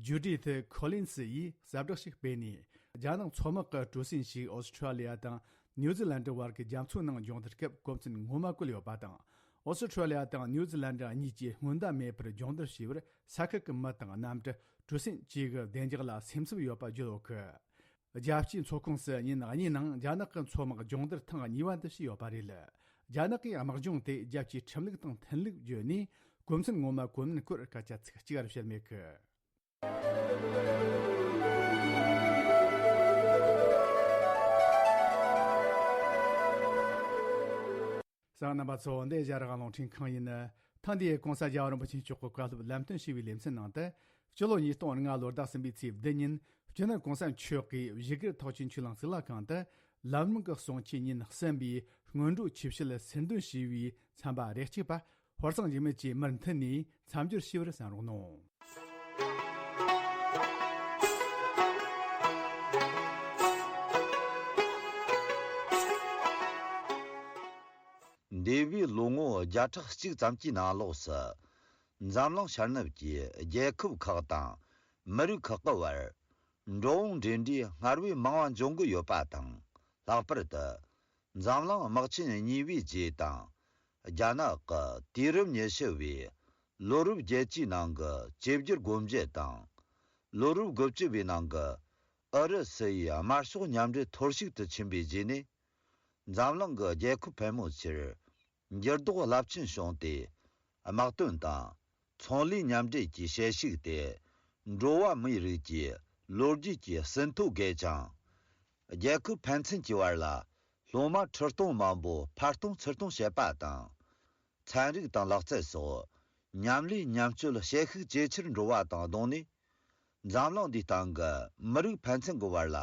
ཇུ་ཌི་ཐི་ཁོ་ལིན་སི་ཡིས་གསལ་བསྒྲགས་ཤིག་སྤེལ་ནས། རྒྱ་ནག་མཚོ་དམག་གི་གྲུ་གཟིངས་ཤིག་ཨོ་སི་ཁྲ་ལི་ཡ་དང་ནིའུ་ཛི་ལན་ཌི་བར་གྱི་རྒྱ་མཚོའི་ནང་སྦྱོང་བརྡར་སྐབས་གོ་མཚོན་ངོ་མ་བཀོལ་ཡོད་པ་དང་། ཨོ་སི་ཁྲ་ལི་ཡ་དང་ནིའུ་ཛི་ལན་ཌི་གཉིས་ཀྱིས་སྔོན་བརྡ་མེད་པར་སྦྱོང་བརྡར་བྱས་པར་ས་ཁུལ་གྱི་མི་དང་གནམ་གྲུ་གྲུ་གཟིངས་བཅས་ཀྱི་བདེ་འཇགས་ལ་སེམས་འཚབ་ཡོད་པ་བརྗོད་ཡོད་གི། རྒྱལ་སྤྱིའི་མཚོ་ཁོངས་སུ་ཉིན་གཉིས་ནང་རྒྱ་ནག་གི་མཚོ་དམག་སྦྱོང་བརྡར་ཐེངས་གཉིས་པ་འདི་བྱས་ཡོད་པ་རེད། རྒྱ་ནག་གིས་དམག་སྦྱོང་དེ་རྒྱལ་སྤྱིའི་ཁྲིམས་ལུགས་དང་མཐུན་ལུགས་བརྗོད་ནས། གོ་མཚོན་ངོ་མ་གོ་མིན་སྐོར་སྐད་ཆ་ཚིག་གཅིག་ར་བཤད་མེད་གི། གསན་མཁན་རྣམ་པ་ཚོ། འདི་ཨེ་ཤ་ཡ་རང་དབང་རླུང་འཕྲིན་ཁང་ཡིན། ཐེངས་འདིའི་གོང་ས་རྒྱལ་བ་རིན་པོ་ཆེ་མཆོག་གི་བཀའ་སློབ་ལམ་སྟོན་ཞུས་པའི་ལེ་ཚན་ནང་དུ། སྤྱི་ལོ་ཉིས་སྟོང་ལྔ་ལོ་ཟླ་གསུམ་པའི་ཚེས་བདུན་ཉིན། སྤྱི་ནོར་གོང་ས་མཆོག་གིས་བཞུགས་སྒར་ཐེག་ཆེན་ཆོས་གླིང་གཙུག་ལག་ཁང་དུ། ལམ་རིམ་གྱི་གསུང་ཆོས་ཉིན་གསུམ་པའི་སྔོན་འགྲོའི་ཆོས་བཤད་ཟུར་འདོན་ཞུས་པའི་ཚན་པ་རེ་གཅིག་པ་ཧོར་གཙང་འཇིགས་མེད་ཀྱིས་མར་མཐུད་ནས་མཚམས་སྦྱོར་ཞུས་པར་གསན་རོགས་གནང་། འདས་པའི་ལོ་ངོ་བརྒྱ་ཕྲག་གཅིག་ཙམ་གྱི་ནང་ལོགས་སུ། འཛམ་གླིང་ཤར་ནུབ་ཀྱི་རྒྱལ་ཁབ་ཁག་དང་མི་རིགས་ཁག་གི་བར། འགྲོ་འོང་འབྲེལ་འདྲིས་སྔར་བས་མང་བ་འབྱུང་གི་ཡོད་པ་དང་། ལྷག་པར་དུ། འཛམ་གླིང་དམག་ཆེན་གཉིས་པའི་རྗེས་དང་། རྒྱ་ནག་གི་དུས་རབས་ཉི་ཤུ་བའི་ལོ་རབས་བརྒྱད་ཅུའི་ནང་གི་བཅོས་བསྒྱུར་སྒོ་འབྱེད་དང་། ལོ་རབས་དགུ་བཅུ་བའི་ནང་གི་ཨུ་རུ་སུ་ཡི་དམར་ཤོག་མཉམ་འབྲེལ་ཐོར་ཞིག་ཏུ་ཕྱིན་པའི་རྗེས་ནས། འཛམ་གླིང་གི་རྒྱལ་ཁབ་ཕལ་མོ་ཆེར་འགྱུར་ལྡོག་རླབས་ཆེན་བྱུང་སྟེ། དམག་དོན་དང་ཚོང་ལས་མཉམ་འབྲེལ་གྱི་དཔྱད་ཞིག་སྟེ། འགྲོ་བ་མིའི་རིགས་ཀྱི་ལོ་རྒྱུས་ཀྱི་ཟིན་ཐོ་བརྒལ་ཅིང་། རྒྱལ་ཁབ་ཕན་ཚུན་གྱི་བར་ལ་སློབ་མ་ཁྲི་སྟོང་མང་པོ་ཕར་གཏོང་ཚུར་གཏོང་བྱེད་པ་དང་། ཚན་རིག་དང་ལག་རྩལ་སོགས་མཉམ་ལས་མཉམ་སྤྱོད་བྱེད་ཤུགས་ཇེ་ཆེར་འགྲོ་བ་དང་བསྡོངས་ནས། འཛམ་གླིང་འདིའི་སྟེང་གི་མི་རིགས་ཕན་ཚུན་གྱི་བར་ལ།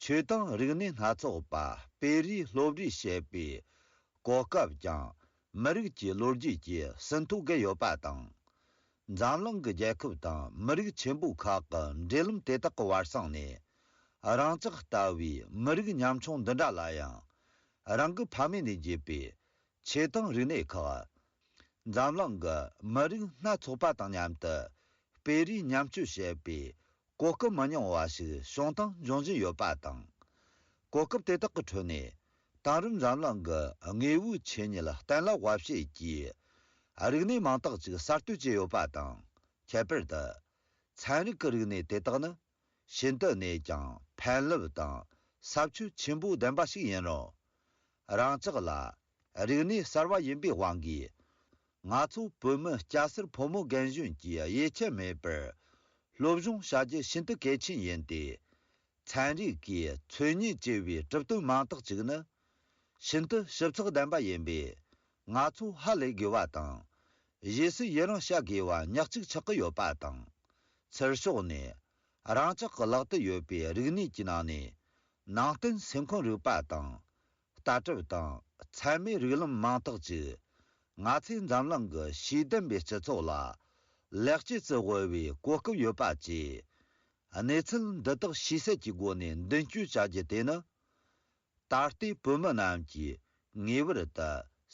ཆོས་དང་རིག་གནས་སྣ་ཚོགས་པ་སྤེལ་རེས་སློབ་རེས་བྱེད་པའི་གོ་སྐབས་ཀྱང་། མི་རིགས་ཀྱི་ལོ་རྒྱུས་ཀྱི་ཟིན་ཐོ་བརྒལ་ཡོད་པ་དང་། འཛམ་གླིང་གི་རྒྱལ་ཁབ་དང་མི་རིགས་ཆེན་པོ་ཁག་གི་འབྲེལ་ལམ་དེ་དག་གི་བར་གསེང་ནས། རང་ཅག་ལྟ་བུའི་མི་རིགས་ཉམ་ཆུང་འདི་འདྲ་ལ་ཡང་། རང་གི་ཕ་མེས་ནས་བརྒྱུད་པའི་ཆོས་དང་རིག་གནས་ཁག། འཛམ་གླིང་གི་མི་རིགས་སྣ་ཚོགས་པ་དང་མཉམ་དུ་སྤེལ་རེས་མཉམ་སྤྱོད་བྱེད་པའི་གོ་སྐབས་མི་ཉུང་བ་ཞིག་བྱུང་སྟངས་འབྱུང་བཞིན་ཡོད་པ་དང་། གོ་སྐབས་དེ་དག་གི་ཁྲོད་ནས་དེང་རབས་འཛམ་གླིང་གི་དངོས་པོའི་ཆོས་ཉིད་གཏན་ལ་དབབ་བྱེད་ཀྱི་རིག་གནས་མང་དག་ཅིག་གསར་གཏོད་བྱས་ཡོད་པ་དང་། ཁྱད་པར་དུ། ཚན་རིག་གི་རིག་གནས་དེ་དག་ནི། ཤིན་ཏུ་ནས་ཀྱང་ཕན་རླབས་དང་ས་ཆོད་ཆེན་པོ་ལྡན་པ་ཞིག་ཡིན་རུང་། རང་ཅག་ལ་རིག་གནས་གསར་བ་ཡིན་པའི་དབང་གིས། ང་ཚོ་བོད་མི་སྐྱ་སེར་ཕོ་མོ་རྒན་གཞོན་གྱིས་ཡིད་ཆད་མེད་པར་སློབ་སྦྱོང་བྱ་རྒྱུ་ཤིན་ཏུ་གལ་ཆེན་ཡིན་ཏེ། ཚན་རིག་གིས་འཚོལ་སྙེག་བྱས་པའི་གྲུབ་དོན་མང་དག་ཅིག་ནི། ཤིན་ཏུ་ཞིབ་ཚགས་ལྡན་པ་ཡིན་པས། ང་ཚོས་ཧ་ལས་དགོས་པ་དང་། རྗེས་སུ་ཡི་རང་བྱ་དགོས་པ་ཉག་གཅིག་ཆགས་ཀྱི་ཡོད་པ་དང་། ཚུར་ཕྱོགས་ནས་རང་ཅག་གི་ལག་ཏུ་ཡོད་པའི་རིག་གནས་ཀྱི་ནང་ནས། ནང་བསྟན་སེམས་ཁམས་རིག་པ་དང་། ལྟ་གྲུབ་དང་ཚད་མའི་རིགས་ལམ་མང་དག་ཅིག་ང་ཚོས་འཛམ་གླིང་གི་ཤེས་ལྡན་པའི་སྤྱི་ཚོགས་ལ་ལེགས་སྐྱེས་སུ་བབས་པའི་གོ་སྐབས་ཡོད་པ་བཅས། གནས་ཚུལ་འདི་དག་ཤེས་གསལ་གྱི་སྒོ་ནས་མདུན་སྐྱོད་བྱ་རྒྱུ་དེ་ནི། ད་ལྟའི་བོད་མི་རྣམས་ཀྱིས་ངེས་པར་དུ་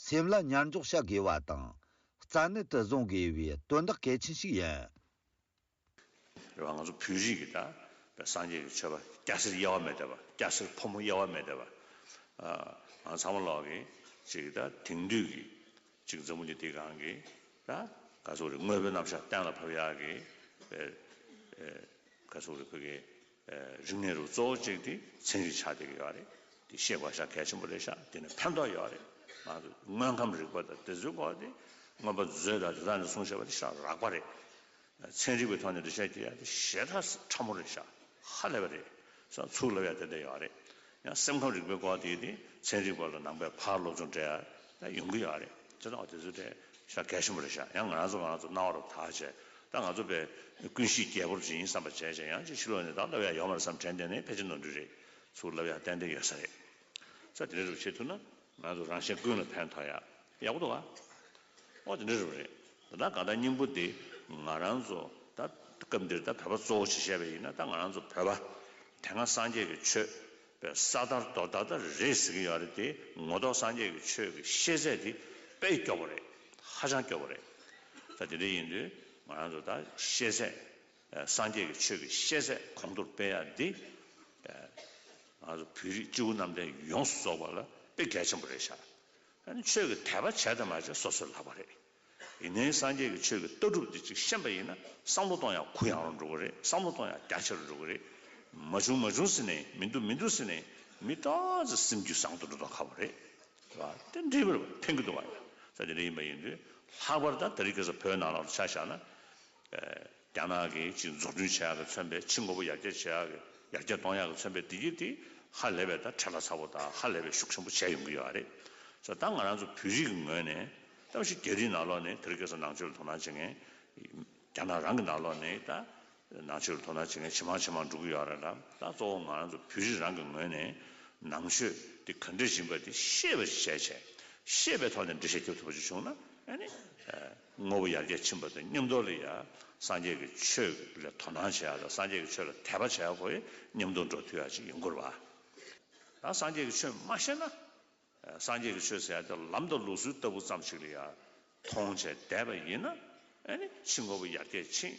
སེམས་ལ་ཉར་འཇོག་བྱ་དགོས་པ་དང་། རྩ་གནད་དུ་བཟུང་དགོས་པའི་དོན་དག་གལ་ཆེན་ཞིག་ཡིན། རེད་བ། ང་ཚོ་བོད་རིགས་ཀྱི་ད་ད་སངས་རྒྱས་ཀྱི་ཆོས་པ་སྐྱ་སེར་དབྱེ་བ་མེད་བསྡད་པ། སྐྱ་སེར་ཕོ་མོ་དབྱེ་བ་མེད་བསྡད་པ། ཨ། ང་ཚང་མ་ལོག་གི་ཅིག་ད་དེང་དུས་ཀྱི་ཅིག་འཛམ་བུ་གླིང་འདིའི་སྒང་གི་ད་ ག་ཟེར་རེད། དངོས་པོའི་རྣམ་གཞག་གཏན་ལ་ཕབ་ཡག་གི་ཨེ་ཨེ་ག་ཟེར་རེད། ཁོ་གི་ཨེ་རིག་གནས་རུ་གཙོ་བོ་གཅིག་དེ་ཚན་རིག་ཆགས་བསྡད་ཀྱི་ཡོད་རེད། དེ་ཤེས་དགོས་ཤག་གལ་ཆེན་པོ་རེད་ཤག་དེ་ནས་ཕན་ཐོགས་ཡོད་རེད། ང་ཚོ་དངོས་ཁམས་རིག་པ་དང་དེ་ཚོའི་སྐོར་དེ་མངོན་པ་མཛོད་དང་དེ་དག་ནས་གསུངས་བཞག་པ་དེ་ཤག་རགས་པ་རེད། ཚན་རིག་པའི་ཐོག་ནས་འགྲེལ་བཤད་རྒྱག་ཡག་དེ་ཞེ་དྲག་ཕྲ་མོ་རེད་ཤག་ཧ་ལས་པ་རེད། ས་ཚུར་ལབ་ཡག་དེ་འདྲ་ཡོད་རེད། ཡང་སེམས་ཁམས་རིག་པའི་སྐོར་དེ་དེ་ཚན་རིག་པ་ལ་ནང་པའི་ཕར་སློབ་སྦྱོང་སྤྲད་ཡག་ཡོང་གི་ཡོད་རེད། བྱས་ཙང་དེ་ཚོ་དེ་ཤག་གལ་ཆེན་པོ་རེད་ཤག་ཡང་ང་རང་ཚོ་ང་རང་ཚོ་རྣ་བ་རུ་དག་བྱས། ད་ང་ཚོ་པའི་ཀུན་གཤིས་རྒྱས་པོ་ཅིག་ཡིན་བསམ་པ་བྱས་བྱས། ཡང་ཅིག་ཕྱི་ལོགས་ནས་ད་ལབ་ཡག་ཡོད་མ་རེད་བསམ་དྲན་བསྡད་ནས་ཕལ་ཆེར་ནོར་འཁྲུལ་རེད། ཚུར་ལབ་ཡག་ཏན་ཏན་ཡོད་ས་རེད། ས་དེ་འདྲ་རུ་བྱེད་ཐུབ་ན་ང་ཚོ་རང་གཞན་ཀུན་ལ་ཕན་ཐོགས་ཡག་ཡག་པོ་འདུག་ག་ཨོ་དེ་འདྲ་རུ་རེད། ད་ལྟ་གང་ལྟར་སྙིང་པོ་དེ་ང་རང་ཚོ་ད་སྐབས་འདིར་ད་བོད་པ་གཙོ་བོ་ཅིག་བཤད་པ་ཡིན་ན། ད་ང་རང་ཚོ་བོད་པ་དེ་སྔ་སངས་རྒྱས་ཀྱི་ཆོས་པའི་ས་དར་རྡོ་དར་ད་རེད་ཟེར་གྱི་ཡོད་རེད་དེ། ངོ་ཐོག་སངས་རྒྱས་ཀྱི་ཆོས་ཀྱི་ཤེས་ཚད་དེ་དཔེ་སྐྱོ་པོ་རེད། ཧ་ཅང་སྐྱོ་པོ་རེད། ད་དེ་འདྲ་ཡིན་དུས་ང་རང་ཚོ་ད་ཤེས་ཚད། ཨ་སངས་རྒྱས་ཀྱི་ཆོས་ཀྱི་ཤེས་ཚད་གོང་མཐོར་སྤེལ་ཡག་འདི། ཨ་ང་ཚོ་བོད་རིགས་སྤྱི་བོ་གནམ་བསྟན་ཡོངས་སུ་རྫོགས་པ་ལ་དཔེ་གལ་ཆེན་པོ་རེད་ཤག་ཨ་ནི་ཆོས་ཀྱི་དད་པ་བྱས་དང་མ་བྱས་སོ་སོའི་ལག་པ་རེད། ཡིན་ནའི་སངས་རྒྱས་ཀྱི་ཆོས་ཀྱི་ལྟ་གྲུབ་འདི་ཅིག་ཤེས་པ་ཡིན་ན་བསམ་བློ་གཏོང་ཡག་གུ་ཡངས་རུ་འགྲོ་གི་རེད། བསམ་བློ་གཏོང་ཡག་རྒྱ་ཆེ་རུ་འགྲོ་གི་རེད། མ་བྱུང་མ་བྱུང་ཟེར་ནས། མི་འདུག་མི་འདུག་ཟེར་ནས་མི་ཏོག་ཙམ་སེམས་རྒྱུད་བཟང་དུ་འགྲོ་མདོག་ཁ་པོ་རེད། རེད་བ། དེ་འདྲའི་བར་ཕན་གྱི་འདུག་བ། ས་དེ་འདྲ་ཡིན་པ་ཡིན་དུས་ལྷག་པར་ད་དེ་རིང་ཁ་སང་བོད་ནང་ལོགས་ལ་ཆ་བཞག་ན། ཨ་རྒྱ་ནག་གིས་ཅིག་འཛུགས་སྐྲུན་བྱེད་ཡག་གི་མཚོན་པའི། ཕྱི་དངོས་པོ་ཡར་རྒྱས་བྱེད་ཡག་གི། ཡར་རྒྱས་གཏོང་ཡག་གི་མཚོན་པའི་བདེ་སྐྱིད་དེ་ཧ་ལས་པའི་ད་ཁྲལ་ལ་ཚ་པོ་དང་ཧ་ལས་པའི་ཤུགས་ཆེན་པོ་བྱས་ཡོང་གི་ཡོད་རེད། ས་ད་ང་རང་ཚོ་བོད་རིགས་ཀྱི་ངོས་ནས་ད་ཕྱི་རྒྱ་རིགས་ནང་ལོགས་ནས་དེ་རིང་ཁ་སང་ནང་ཆོས་ལ་དོ་སྣང་བྱེད་མཁན། རྒྱ་ནག་རང་གི་ནང་ལོགས་ནས་ད་ནང་ཆོས་ལ་དོ་སྣང་བྱེད་མཁན་ཇེ་མང་ཇེ་མང་འགྲོ་གི་ཡོད་རེད་ལ། ད་གཙོ་བོ་ང་རང་ཚོ་བོད་རིགས་རང་གི་ངོས་ནས་ནང་ཆོས་དེ་ག་འདྲ་ཡིན་པ་དེ་ཤེས་པ་ཞིག་བྱས་བྱས། ཤེས་པའི་ཐོག་ནས་འགྲེལ་བཤད་རྒྱབ་ཐུབ་པ་ཞིག་བྱུང་ན། ཨ་ནི་ཨ་དངོས་པོ་ཡར་རྒྱས་ཕྱིན་པ་དང་མཉམ་དུ་ལ་ཡ་སངས་རྒྱས་ཀྱི་ཆོས་ལ་དོ་སྣང་བྱེད་ཡག་དང་། སངས་རྒྱས་ཀྱི་ཆོས་ལ་དད་པ་བྱེད་ཡག་པོ་ཡི་མཉམ་དུ་འགྲོ་ཐུབ་ཡག་ཅིག་ཡོང་གི་རེད་བ། ད་སངས་རྒྱས་ཀྱི་ཆོས་མ་ཤེས་ན། སངས་རྒྱས་ཀྱི་ཆོས་ཟེར་ཡག་དེ་ལམ་དང་ལུགས་སྲོལ་ལྟ་བུ་ཙམ་ཞིག་ལ་ཡ་མཐོང་བྱས་བསྡད་པ་ཡིན་ན། ཨ་ནི་ཕྱི་དངོས་པོ་ཡར་རྒྱས་ཕྱིན།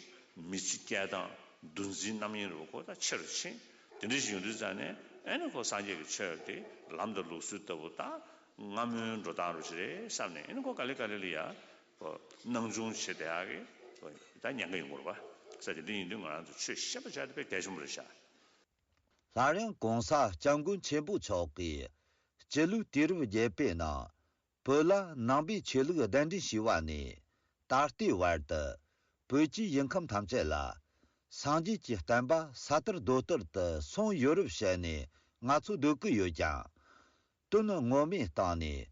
མི་ཚེ་སྐྱེལ་སྟངས་འདུ་འཛིའི་རྣམ་གཡེང་རུ་ཁོ་ད་ཆེ་རུ་ཕྱིན། དེ་འདྲ་ཞིག་ཡོང་དུས་ཙང་ནས། ཨ་ནི་ཁོ་སངས་རྒྱས་ཀྱི་ཆོས་དེ་ལམ་དང་ལུགས་སྲོལ་ལྟ་བུ་ད་སྔ་མོའི་འགྲོ་སྟངས་རུ་ཞིག་རེད་བསམ་ནས། ཨ་ནི་ཁོ་ག་ལེ་ག་ལེ་ལ་ཡ་ཁོ་སྣང་ཆུང་བྱེད་བསྡད་ཡག་གི་ཁོ་ད་ཉེན་ཁ་ཡོང་གི་རེད་བ། ས་དེ་འདྲ་ཡིན་དུས་ང་རང་ཚོ་ཆོས་ཤེས་པ་བྱས་ཏེ་དཔེ་གལ་ཆེན་པོ་རེད་ཤག་སླར་ཡང་གོང་ས་སྐྱབས་མགོན་ཆེན་པོ་མཆོག་གིས་སྤྱི་ལོའི་དུས་རབས་བརྒྱད་པའི་ནང་བོད་ལ་ནང་པའི་ཆོས་ལུགས་གདན་འདྲེན་བྱས་པ་ནས་ད་ལྟའི་བར་དུ། བོད་ཀྱི་ཡུལ་ཁམས་ཐམས་ཅད་ལ་སངས་རྒྱས་ཀྱི་བསྟན་པ་ས་དར་རྡོ་དར་དུ་སོང་ཡོད་རབས་བཤད་ནས་ང་ཚོ་སྡོད་ཀྱི་ཡོད་ཀྱང་། དོན་ངོ་མའི་སྟེང་ནས་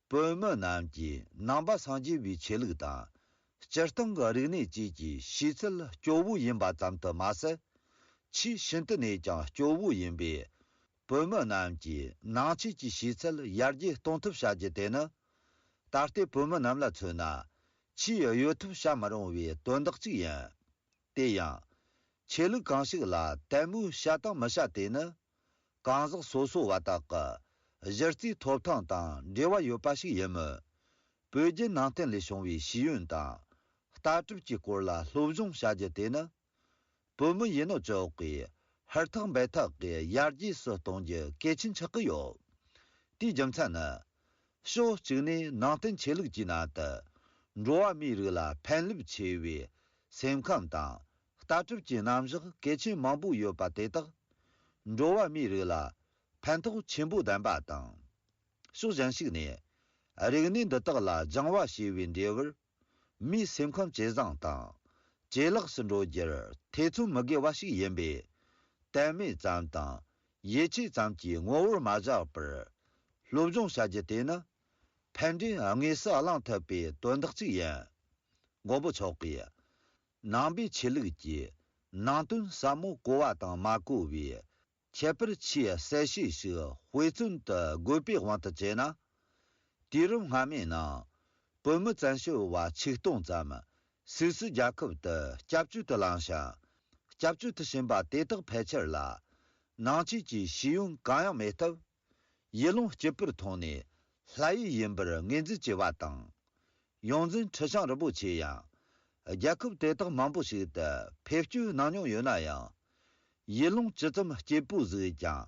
བོད་མི་རྣམས་ཀྱིས་ནང་པ་སངས་རྒྱས་པའི་ཆོས་ལུགས་དང་། སྤྱིར་བཏང་གི་རིག་གནས་བཅས་ཀྱི་ཤེས་ཚད་སྐྱོ་བོ་ཡིན་པ་ཙམ་དུ་མ་ཟད། ཆེས་ཤིན་ཏུ་ནས་ཀྱང་སྐྱོ་བོ་ཡིན་པས། བོད་མི་རྣམས་ཀྱི་ནང་ཆོས་ཀྱི་ཤེས་ཚད་ཡར་རྒྱས་གཏོང་ཐབས་བྱ་རྒྱུ་དེ་ནི། ད་ལྟའི་བོད་མི་རྣམས་ལ་མཚོན་ན། ཆེས་གཡོལ་ཐབས་བྱ་མི་རུང་བའི་དོན་དག་ཅིག་ཡིན། དེ་ཡང་། ཆོས་ལུགས་གང་ཞིག་ལ་དད་མོས་བྱ་དང་མི་བྱ་དེ་ནི། གང་ཟག་སོ་སོ་བ་དག་གི་གཞི་རྩའི་ཐོབ་ཐང་དང་འབྲེལ་བ་ཡོད་པ་ཞིག་ཡིན་མོད། བོད་བརྒྱུད་ནང་བསྟན་ལས་བྱུང་བའི་ཤེས་ཡོན་དང་། ལྟ་གྲུབ་ཀྱི་སྐོར་ལ་སློབ་སྦྱོང་བྱ་རྒྱུ་དེ་ནི། བོད་མི་ཡིན་ནོ་ཅོག་གིས་ཧུར་ཐག་འབད་ཐག་གིས་ཡར་རྒྱས་སུ་གཏོང་རྒྱུ་གལ་ཆེན་ཆགས་ཀྱི་ཡོད། དེའི་རྒྱུ་མཚན་ནི། ཕྱོགས་གཅིག་ནས་ནང་བསྟན་ཆོས་ལུགས་ཀྱི་ནང་དུ། འགྲོ་བ་མིའི་རིགས་ལ་ཕན་རླབས་ཆེ་བའི་སེམས་ཁམས་དང་། ལྟ་གྲུབ་ཀྱི་རྣམ་གཞག་གལ་ཆེན་མང་པོ་ཡོད་པ་དེ་དག། འགྲོ་བ་མིའི་རིགས་ལ་ཕན་ཐོགས་ཆེན་པོ་ལྡན་པ་དང་། ཕྱོགས་གཞན་ཞིག་ནས། རིག་གནས་འདི་དག་ལ་སྦྱང་བ་བྱས་པའི་འབྲས་བུར། མིའི་སེམས་ཁམས་ཇེ་བཟང་དང་། ཇེ་ལེགས་སུ་འགྲོ་རྒྱུར་ཐེ་ཚོམ་མི་དགོས་པ་ཞིག་ཡིན་པས། དད་མོས་ཙམ་དང་ཡིད་ཆེས་ཙམ་གྱི་ངོ་བོར་མ་བཞག་པར། སློབ་སྦྱོང་བྱ་རྒྱུ་དེ་ནི། ཕན་འབྲས་དངོས་སུ་བླང་ཐུབ་པའི་དོན་དག་ཅིག་ཡིན། མགོན་པོ་མཆོག་གིས། ནང་པའི་ཆོས་ལུགས་ཀྱི་ནང་དོན་ཟབ་མོ་གོ་བ་དང་མ་གོ་བའི། ཁྱད་པར་ཆེས་གསལ་བཤད་ཞིག་དཔེ་མཚོན་དུ་བཀོད་པའི་དབང་དུ་བྱས་ན། དུས་རབས་སྔ་མའི་ནང་། བོད་མི་བཙན་བྱོལ་བ་ཆིག་སྟོང་ཙམ་སུད་སི་རྒྱལ་ཁབ་ཏུ་སྐྱབས་བཅོལ་དུ་ལངས་ཤིང་། སྐྱབས་བཅོལ་དུ་ཕྱིན་པ་དེ་དག་ཕལ་ཆེར་ལ། ནང་ཆོས་ཀྱི་ཤེས་ཡོན་གང་ཡང་མེད་སྟབས། ཡུལ་ལུང་གཅིག་པུར་མཐོང་ནས་ལྷ་ཡུལ་ཡིན་པར་ངོས་འཛིན་བྱས་པ་དང་། ཡོངས་འཛིན་ཁྲི་བྱང་རིན་པོ་ཆེ་ཡང་། རྒྱལ་ཁབ་དེ་དག་མང་པོ་ཞིག་ཏུ་ཕེབས་སྐྱོད་གནང་མྱོང་ཡོད་ན་ཡང་། ཡུལ་ལུང་ཇི་ཙམ་སྐྱིད་པོ་བཟོས་ཀྱང་།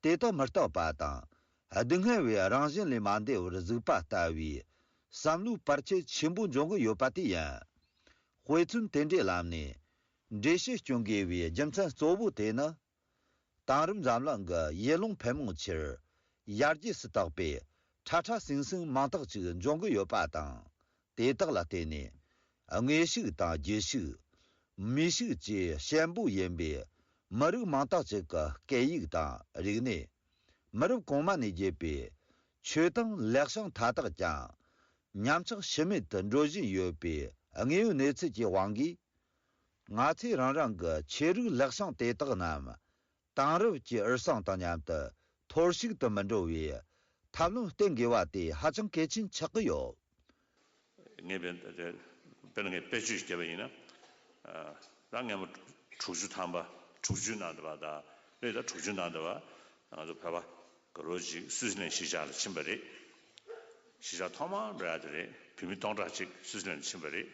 དེ་དག་མི་རྟག་པ་དང་། སྡུག་བསྔལ་བའི་རང་བཞིན་ལས་མ་འདས་པར་གཟིགས་པ་ལྟ་བུའི་བསམ་བློའི་བར་ཆད་ཆེན་པོ་འབྱུང་གི་ཡོད་པ་དེ་ཡིན། དཔེ་མཚོན་དེ་འདྲའི་ལམ་ནས་འགྲེལ་བཤད་སྐྱོན་དགོས་པའི་རྒྱུ་མཚན་གཙོ་བོ་དེ་ནི། དེང་རབས་འཛམ་གླིང་གི་ཡུལ་ལུང་ཕལ་མོ་ཆེར་ཡར་རྒྱས་སུ་བཏགས་པའི་ཁྲ་ཁྲ་ཟིང་ཟིང་མང་དག་ཅིག་འབྱུང་གི་ཡོད་པ་དང་། དེ་དག་ལ་བརྟེན་ནས་དངོས་ཤུགས་དང་རྒྱུ་ཤུགས། མི་ཤུགས་བཅས་ཞན་པོ་ཡིན་པའི་མི་རིགས་མང་དག་ཅིག་གི་སྐད་ཡིག་དང་རིག་གནས། མི་རབས་གོང་མ་ནས་བརྒྱུད་པའི་ཆོས་དང་ལེགས་བྱང་མཐའ་དག་ཀྱང་ཉམས་ཆག་ཤུལ་མེད་དུ་འགྲོ་བཞིན་ཡོད་པའི་དངོས་ཡོད་གནས་ཚུལ་གྱི་དབང་གིས། ང་ཚོས་རང་རང་གི་ཆོས་རིག་ལེགས་བྱང་དེ་དག་རྣམས་དེང་རབས་ཀྱི་འུར་ཟིང་དང་མཉམ་དུ་འཐོར་ཞིག་ཏུ་མི་འགྲོ་བའི་ཐབས་ལམ་བསྟེན་དགོས་པ་དེ་ཧ་ཅང་གལ་ཆེན་ཆགས་ཀྱི་ཡོད། ངས་དཔེར་ན་ངས་དཔེ་བརྗོད་ཞིག་བརྒྱབ་པ་ཡིན་ན། ད་སྔ་མོ་དྲུག་ཅུ་ཐམ་པ་དྲུག་ཅུའི་ནང་དུ་བ་དང་ལོས་ད་དྲུག་ཅུའི་ནང་དུ་བ་ང་ཚོ་བོད་པ་དགའ་རོགས་ཅིག་སུད་སི་ལན་གཞིས་ཆགས་ལ་ཕྱིན་པ་རེད། གཞིས་ཆགས་ཐོག་མར་འགྲོ་ཡ་དེ་རེད། བོད་མི་སྟོང་ཕྲག་གཅིག་སུད་སི་ལན་ཕྱིན་པ་རེད།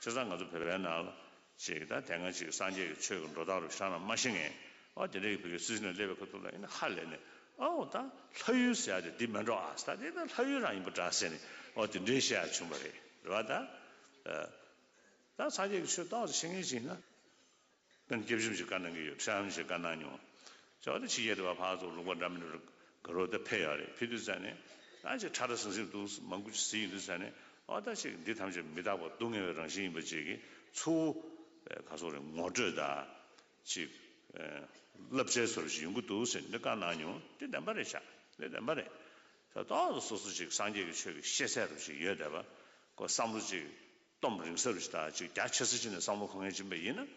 བྱས་ཙང་ང་ཚོ་བོད་པའི་ནང་ལ་ཅིག་ད་དེ་སྔ་ཅིག་སངས་རྒྱས་ཀྱི་ཆོས་ཀྱི་འགྲོ་སྟངས་རུ་ཤ་ན་མ་ཤེས་མཁན་ཨོ་དེ་འདྲའི་བོད་ཀྱི་སུད་སི་ལན་སླེབས་པའི་ཁ་ཐུག་ལ་ཡིན་ན་ཧ་ལས་ནས་ཨོ་ད་ལྷ་ཡུལ་ཟེར་ཡ་དེ་འདི་མེད་འགྲོ་ཨ་ད་དེ་ད་ལྷ་ཡུལ་རང་ཡིན་པ་འདྲ་ཟེར་ནས་ཨོ་དེ་འདྲའི་བཤད་ཡ་བྱུང་བ་རེད། རེད་བ་ད། ད་སངས་རྒྱས་ཀྱི་ཆོས་ཏོག་ཙམ་ཤེས་མཁན་ཞིག་ཡིན་ན། དཔེར་ན་སྐྱབས་རྗེ་རིན་པོ་ཆེས་བཀའ་གནང་གི་ཡོད། ཁྲི་རིན་པོ་ཆེས་བཀའ་གནང་མྱོང་། ཅོག་ཏུ་ཕྱི་རྒྱལ་དུ་བ་ཕར་ཚུར་ལུང་པ་འདྲ་མི་འདྲ་དགའ་རོགས་དེ་ཕེབས་ཡོད་རེད། ཕེབས་དུས་ཙ་ནས་ཨ་ཅེ་ཁྲ་ཁྲ་ཟིང་ཟིང་འདུག་མང་པོ་ཅིག་ཟིན་ཡོང་དུས་ཙ་ནས་ཨོ་ད་ཅིག་འདི་ཐམས་ཅད་མི་རྟག་པ་སྡུག་བསྔལ་བའི་རང་བཞིན་ཡིན་པ་ཅིག་གི་ཚུར་ག་སོགས་རེད་ངོ་སྤྲོད་དང་ཅིག་བསླབ་བྱའི་བཟོ་འདྲ་ཞིག་ཡོང་གི་འདུག་ཟེར་འདི་བཀའ་གནང་མྱོང་། འདི་བདེན་པ་རེད་ཤག་འདི་བདེན་པ་རེད། ད་ཏོག་ཙམ་སོ་སོ་ཅིག་སངས་རྒྱས་ཀྱི་ཆོས་ཀྱི་ཤེས་ཚད་རུ་ཅིག་ཡོད་བསྡད་པ་ཁོ་བསམ་བློ་ཅིག་སྟོབས་རིང་ས་རུ་ཞིག་དང་ཅིག་རྒྱ་ཆེ་ས་ཅིག་ནས་བསམ་བློ་འཁོར་མཁན་ཅིག་ཡིན་པ་ཡིན་ན།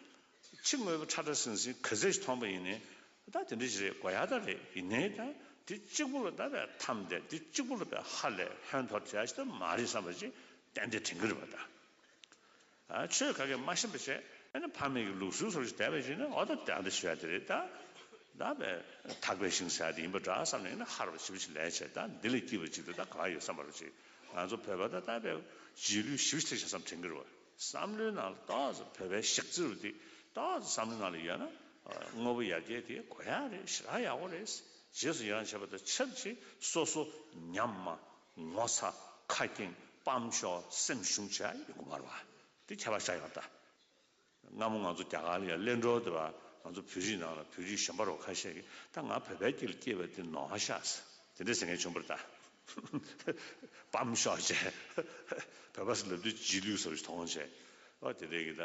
ཕྱི་དངོས་པོ་ཁྲ་ཁྲ་ཟིང་ཟིང་ག་ཚད་ཞིག་མཐོང་པ་ཡིན་ནའི་ད་དེ་འདྲ་ཞིག་རེད་དགོས་ཡ་ད་རེད་ཡིན་ནའི་ད་དེ་གཅིག་པུ་ལ་ད་བས་ཐམས་ཏེ་དེ་གཅིག་པུ་ལ་བས་ཧ་ལས་ཧོན་ཐོར་བྱ་ཞིག་ད་མ་རེད་བསམ་པ་ཅིག་ཏན་ཏན་དྲན་གི་རེད་པ་ད། ཨ་ཆོས་ག་གེ་མ་ཤེས་པ་བྱས་ཨ་ནི་ཕ་མེས་ཀྱི་ལུགས་སྲོལ་སོགས་ཞིག་བསྡད་པ་ཅིག་ནི་ཨོ་ད་དེ་ཨ་འདྲ་ཞུ་ཡ་དེ་རེད་ད། ད་བས་ཐག་པས་ཤིང་ཟ་ཡ་དེ་ཡིན་པ་འདྲ་བསམ་ནས་ཨ་ནི་ཧར་བ་ཞིབ་ཞིབ་ལས་བྱས་ད་འདི་ལས་སྐྱིད་པ་ཅིག་ད་ད་ག་ཡོད་བསམ་པ་རུ་ཅིག་ང་ཚོ་བོད་པ་ད་ད་བས་རྗེས་ལུས་ཞིབ་ཞིབ་བྱས་བསམ་དྲན་གི་རེད་བ། བསམ་བློའི་ནང་ལ་ཏོག་ཙམ་བོད་པའི་ཞག་རྩི་རུ་དེ་ཏོག་ཙམ་བསམ་བློའི་ནང་ལ་ཡོད་ན་དངོས་པོ་ཡར་རྒྱས་དེ་དགོས་ཡ་རེད་ཞེ་དྲག་ཡག་པོ་རེད། རྗེས་སུ་ཡི་རང་བྱེད་པ་དང་ཆབས་ཅིག་སོ་སོ་ཉམས་མ་ངོ་ཚ་ཁ་སྐྱེངས་སྤམ་ཤོར་སེམས་ཞུམ་བྱས་ཡོང་གི་མ་རེད་བ། དེ་ཁྱད་པར་ཆགས་ཡོད་ད། སྔ་མོ་ང་ཚོ་རྒྱ་གར་ལ་ཡང་གླེང་གྲོགས་དེ་བ་ང་ཚོ་བོད་རིགས་ནང་ལ་བོད་རིགས་གཞན་པ་རོ་ཁ་ཤས་ཀྱིས་ད་ང་བོད་པའི་སྐྱེས་ལ་སྐྱེས་པ་དེ་ནོར་ཧ་ཤག་དེ་འདྲ་ཟེར་མཁན་བྱུང་བ་རེད་ད། སྤམ་ཤོར་བྱས་བོད་པ་ཟེར་ལབ་དུས་རྗེས་ལུས་བཟོ་ཞིག་མཐོང་བྱས་ཨོ་དེ་འདྲ་གི་ད་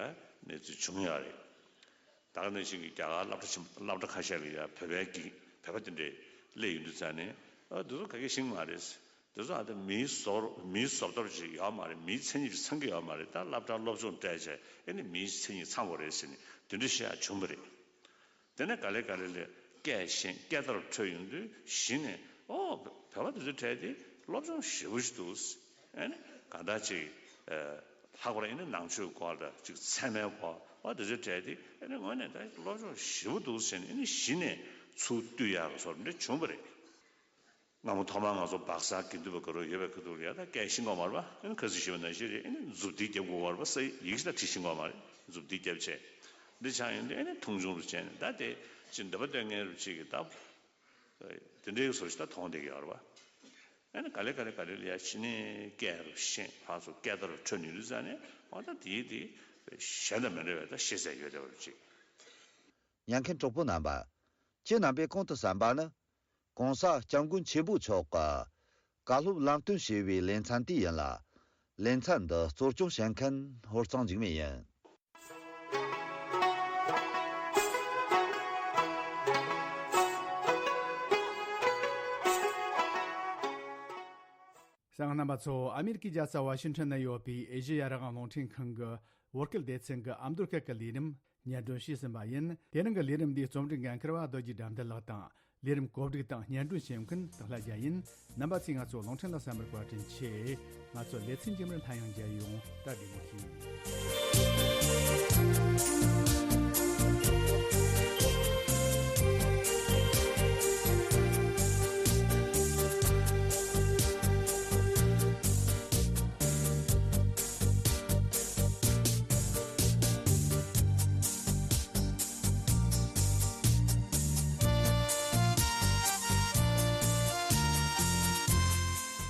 གནས་ཚུལ་བྱུང་ཡོད་རེད། ད་ག་ནང་བཞིན་གྱི་རྒྱ་གར་སློབ་གྲྭ་ཆེན་སློབ་གྲྭ་ཁ་ཤས་ལ་ཡང་བོད་པའི་གི་བོད་པ་དེ་འདྲས་སླེབས་ཡོང་དུས་ཙང་ནས་ཨ་འདི་ཚོ་ག་གེ་ཤེས་ཀྱི་མ་རེད། འདི་ཚོ་ཨ་ད་མིའི་ཟོར་མིའི་ཟོར་གཏོར་ཅིག་ཡོད་མ་རེད། མིའི་མཚན་ཉིད་ཅིག་ཚང་གི་ཡོད་མ་རེད། ད་སློབ་གྲྭ་སློབ་སྦྱོང་སྤྲད་བྱས་ཨེ་ནི་མིའི་མཚན་ཉིད་ཚང་དགོས་རེད་ཟེར་ནས་དེ་འདྲ་བཤད་ཡ་བྱུང་བ་རེད། དེ་ནས་ག་ལེ་ག་ལེ་ལས་སྐད་ཤེས་སྐད་བརྡར་འཕྲོད་ཡོང་དུས་གཞི་ནས་ཨོ་བོད་པ་དེ་ཚོའི་གྲས་དེ་སློབ་སྦྱོང་ཞེ་པོ་ཞིག་འདུག་ཨ་ནི་གང་ལྟར་ཅིག་ལྷག་པར་ཨ་ནི་ནང་ཆོས་སྐོར་དང་ཅིག་ཚད་མའི་སྐོར་ཨོ་དེ་ཚོའི་གྲས་དེ་ཨ་ནི་དངོས་གནས་ད་སློབ་སྦྱོང་ཞེ་པོ་འདུག་ཟེར་ནས་ཨ་ནི་གཞི་ནས་ཚུར་བསྟུད་ཡག་གི་བཟོ་འདྲ་བྱུང་བ་རེད། སྔ་མོ་ཐོག་མར་ང་ཚོ་སྦག་ས་དགེ་འདུན་པ་དགའ་རོགས་ཡོད་པའི་ཁ་ཐུག་ལ་ཡ་ད་སྐད་ཤེས་ཀྱི་ཡོད་མ་རེད་པ། ཨ་ནི་ཁ་སང་ཞུས་པ་ནང་བཞིན་རེད། ཨ་ནི་མཛུབ་ཐེལ་རྒྱབ་དགོས་པ་རེད་པ། ས་ཡི་ཡིག་ཞིག་ད་བྲིས་ཤེས་ཀྱི་ཡོད་མ་རེད། མཛུབ་ཐེལ་རྒྱབ་བྱས་འདི་ཆགས་ཡོང་དུས་ཨ་ནི་མཐོང་ཆུང་རུ་བྱས་ནས་ད་དེ་ཅིག་འདོད་པ་སྟོན་མཁན་རུ་ཅིག་གིས་ད་དེ་འདྲའི་བཟོ་ཞིག་ད་མཐོང་བསྡད་ཀྱི་ཡོད་རེད་པ། ཨ་ནི་ག་ལེ་ག་ལེ་ག་ལེ་ལ་ཡ་ཕྱི་ནས་སྐད་རུ་ཤེས་ཕར་ཚུར་སྐད་བརྡ་རུ་འཕྲོད་ནས་ཡོང་དུས་ཙང་ནས་ཨ་ད་དེའི་དེ་གཞན་དང་མི་འདྲ་བའི་ད་ཤེས་ཚད་ཡོད་བསྡད་པ་རུ་ཅིག་ཉན་མཁན་གྲོགས་པོ་རྣམ་པ། ཁྱེད་རྣམ་པས་གོང་དུ་གསན་པ་ནི། ༸གོང་ས་༸སྐྱབས་མགོན་ཆེན་པོ་མཆོག་གི་བཀའ་སློབ་ལམ་སྟོན་ཞེས་པའི་ལེ་ཚན་དེ་ཡིན་ལ། ལེ་ཚན་འདི་གཙོ་སྐྱོང་བྱེད་མཁན་ཧོར་གཙང་འཇིགས་མེད་ཡིན། གསན་མཁན་རྣམ་པ་ཚོ། ཨ་མེ་རི་ཀའི་རྒྱལ་ས་ཝ་ཤིང་ཊོན་ན་ཡོད་པའི་ཨེ་ཤེ་ཡ་རང་དབང་རླུང་འཕྲིན་ཁང་གི་བོད་སྐད་སྡེ་ཚན་གྱི་ཨ་མདོ་སྐད་ཀྱི་ལས་རིམ་སྙན་སྒྲོན་ཞུས་ཟིན་པ་ཡིན། དེ་རིང་གི་ལས་རིམ་འདིའི་རྩོམ་སྒྲིག་འགན་འཁུར་བ་རྡོ་རྗེ་དགྲ་འདུལ་ལགས་དང་། ལས་རིམ་གོ་སྒྲིག་དང་སྙན་སྒྲོན་བྱེད་མཁན་དང་ལྷ་རྒྱལ་ཡིན། རྣམ་པ་ཚོས་ང་ཚོ་རླུང་འཕྲིན་ལ་གསན་པར་བཀའ་དྲིན་ཆེ། ང་ཚོ་ལེ་ཚན་རྗེས་མར་སླར་ཡང་མཇལ་ཡོང་། ད་བདེ་མོ་བྱོས།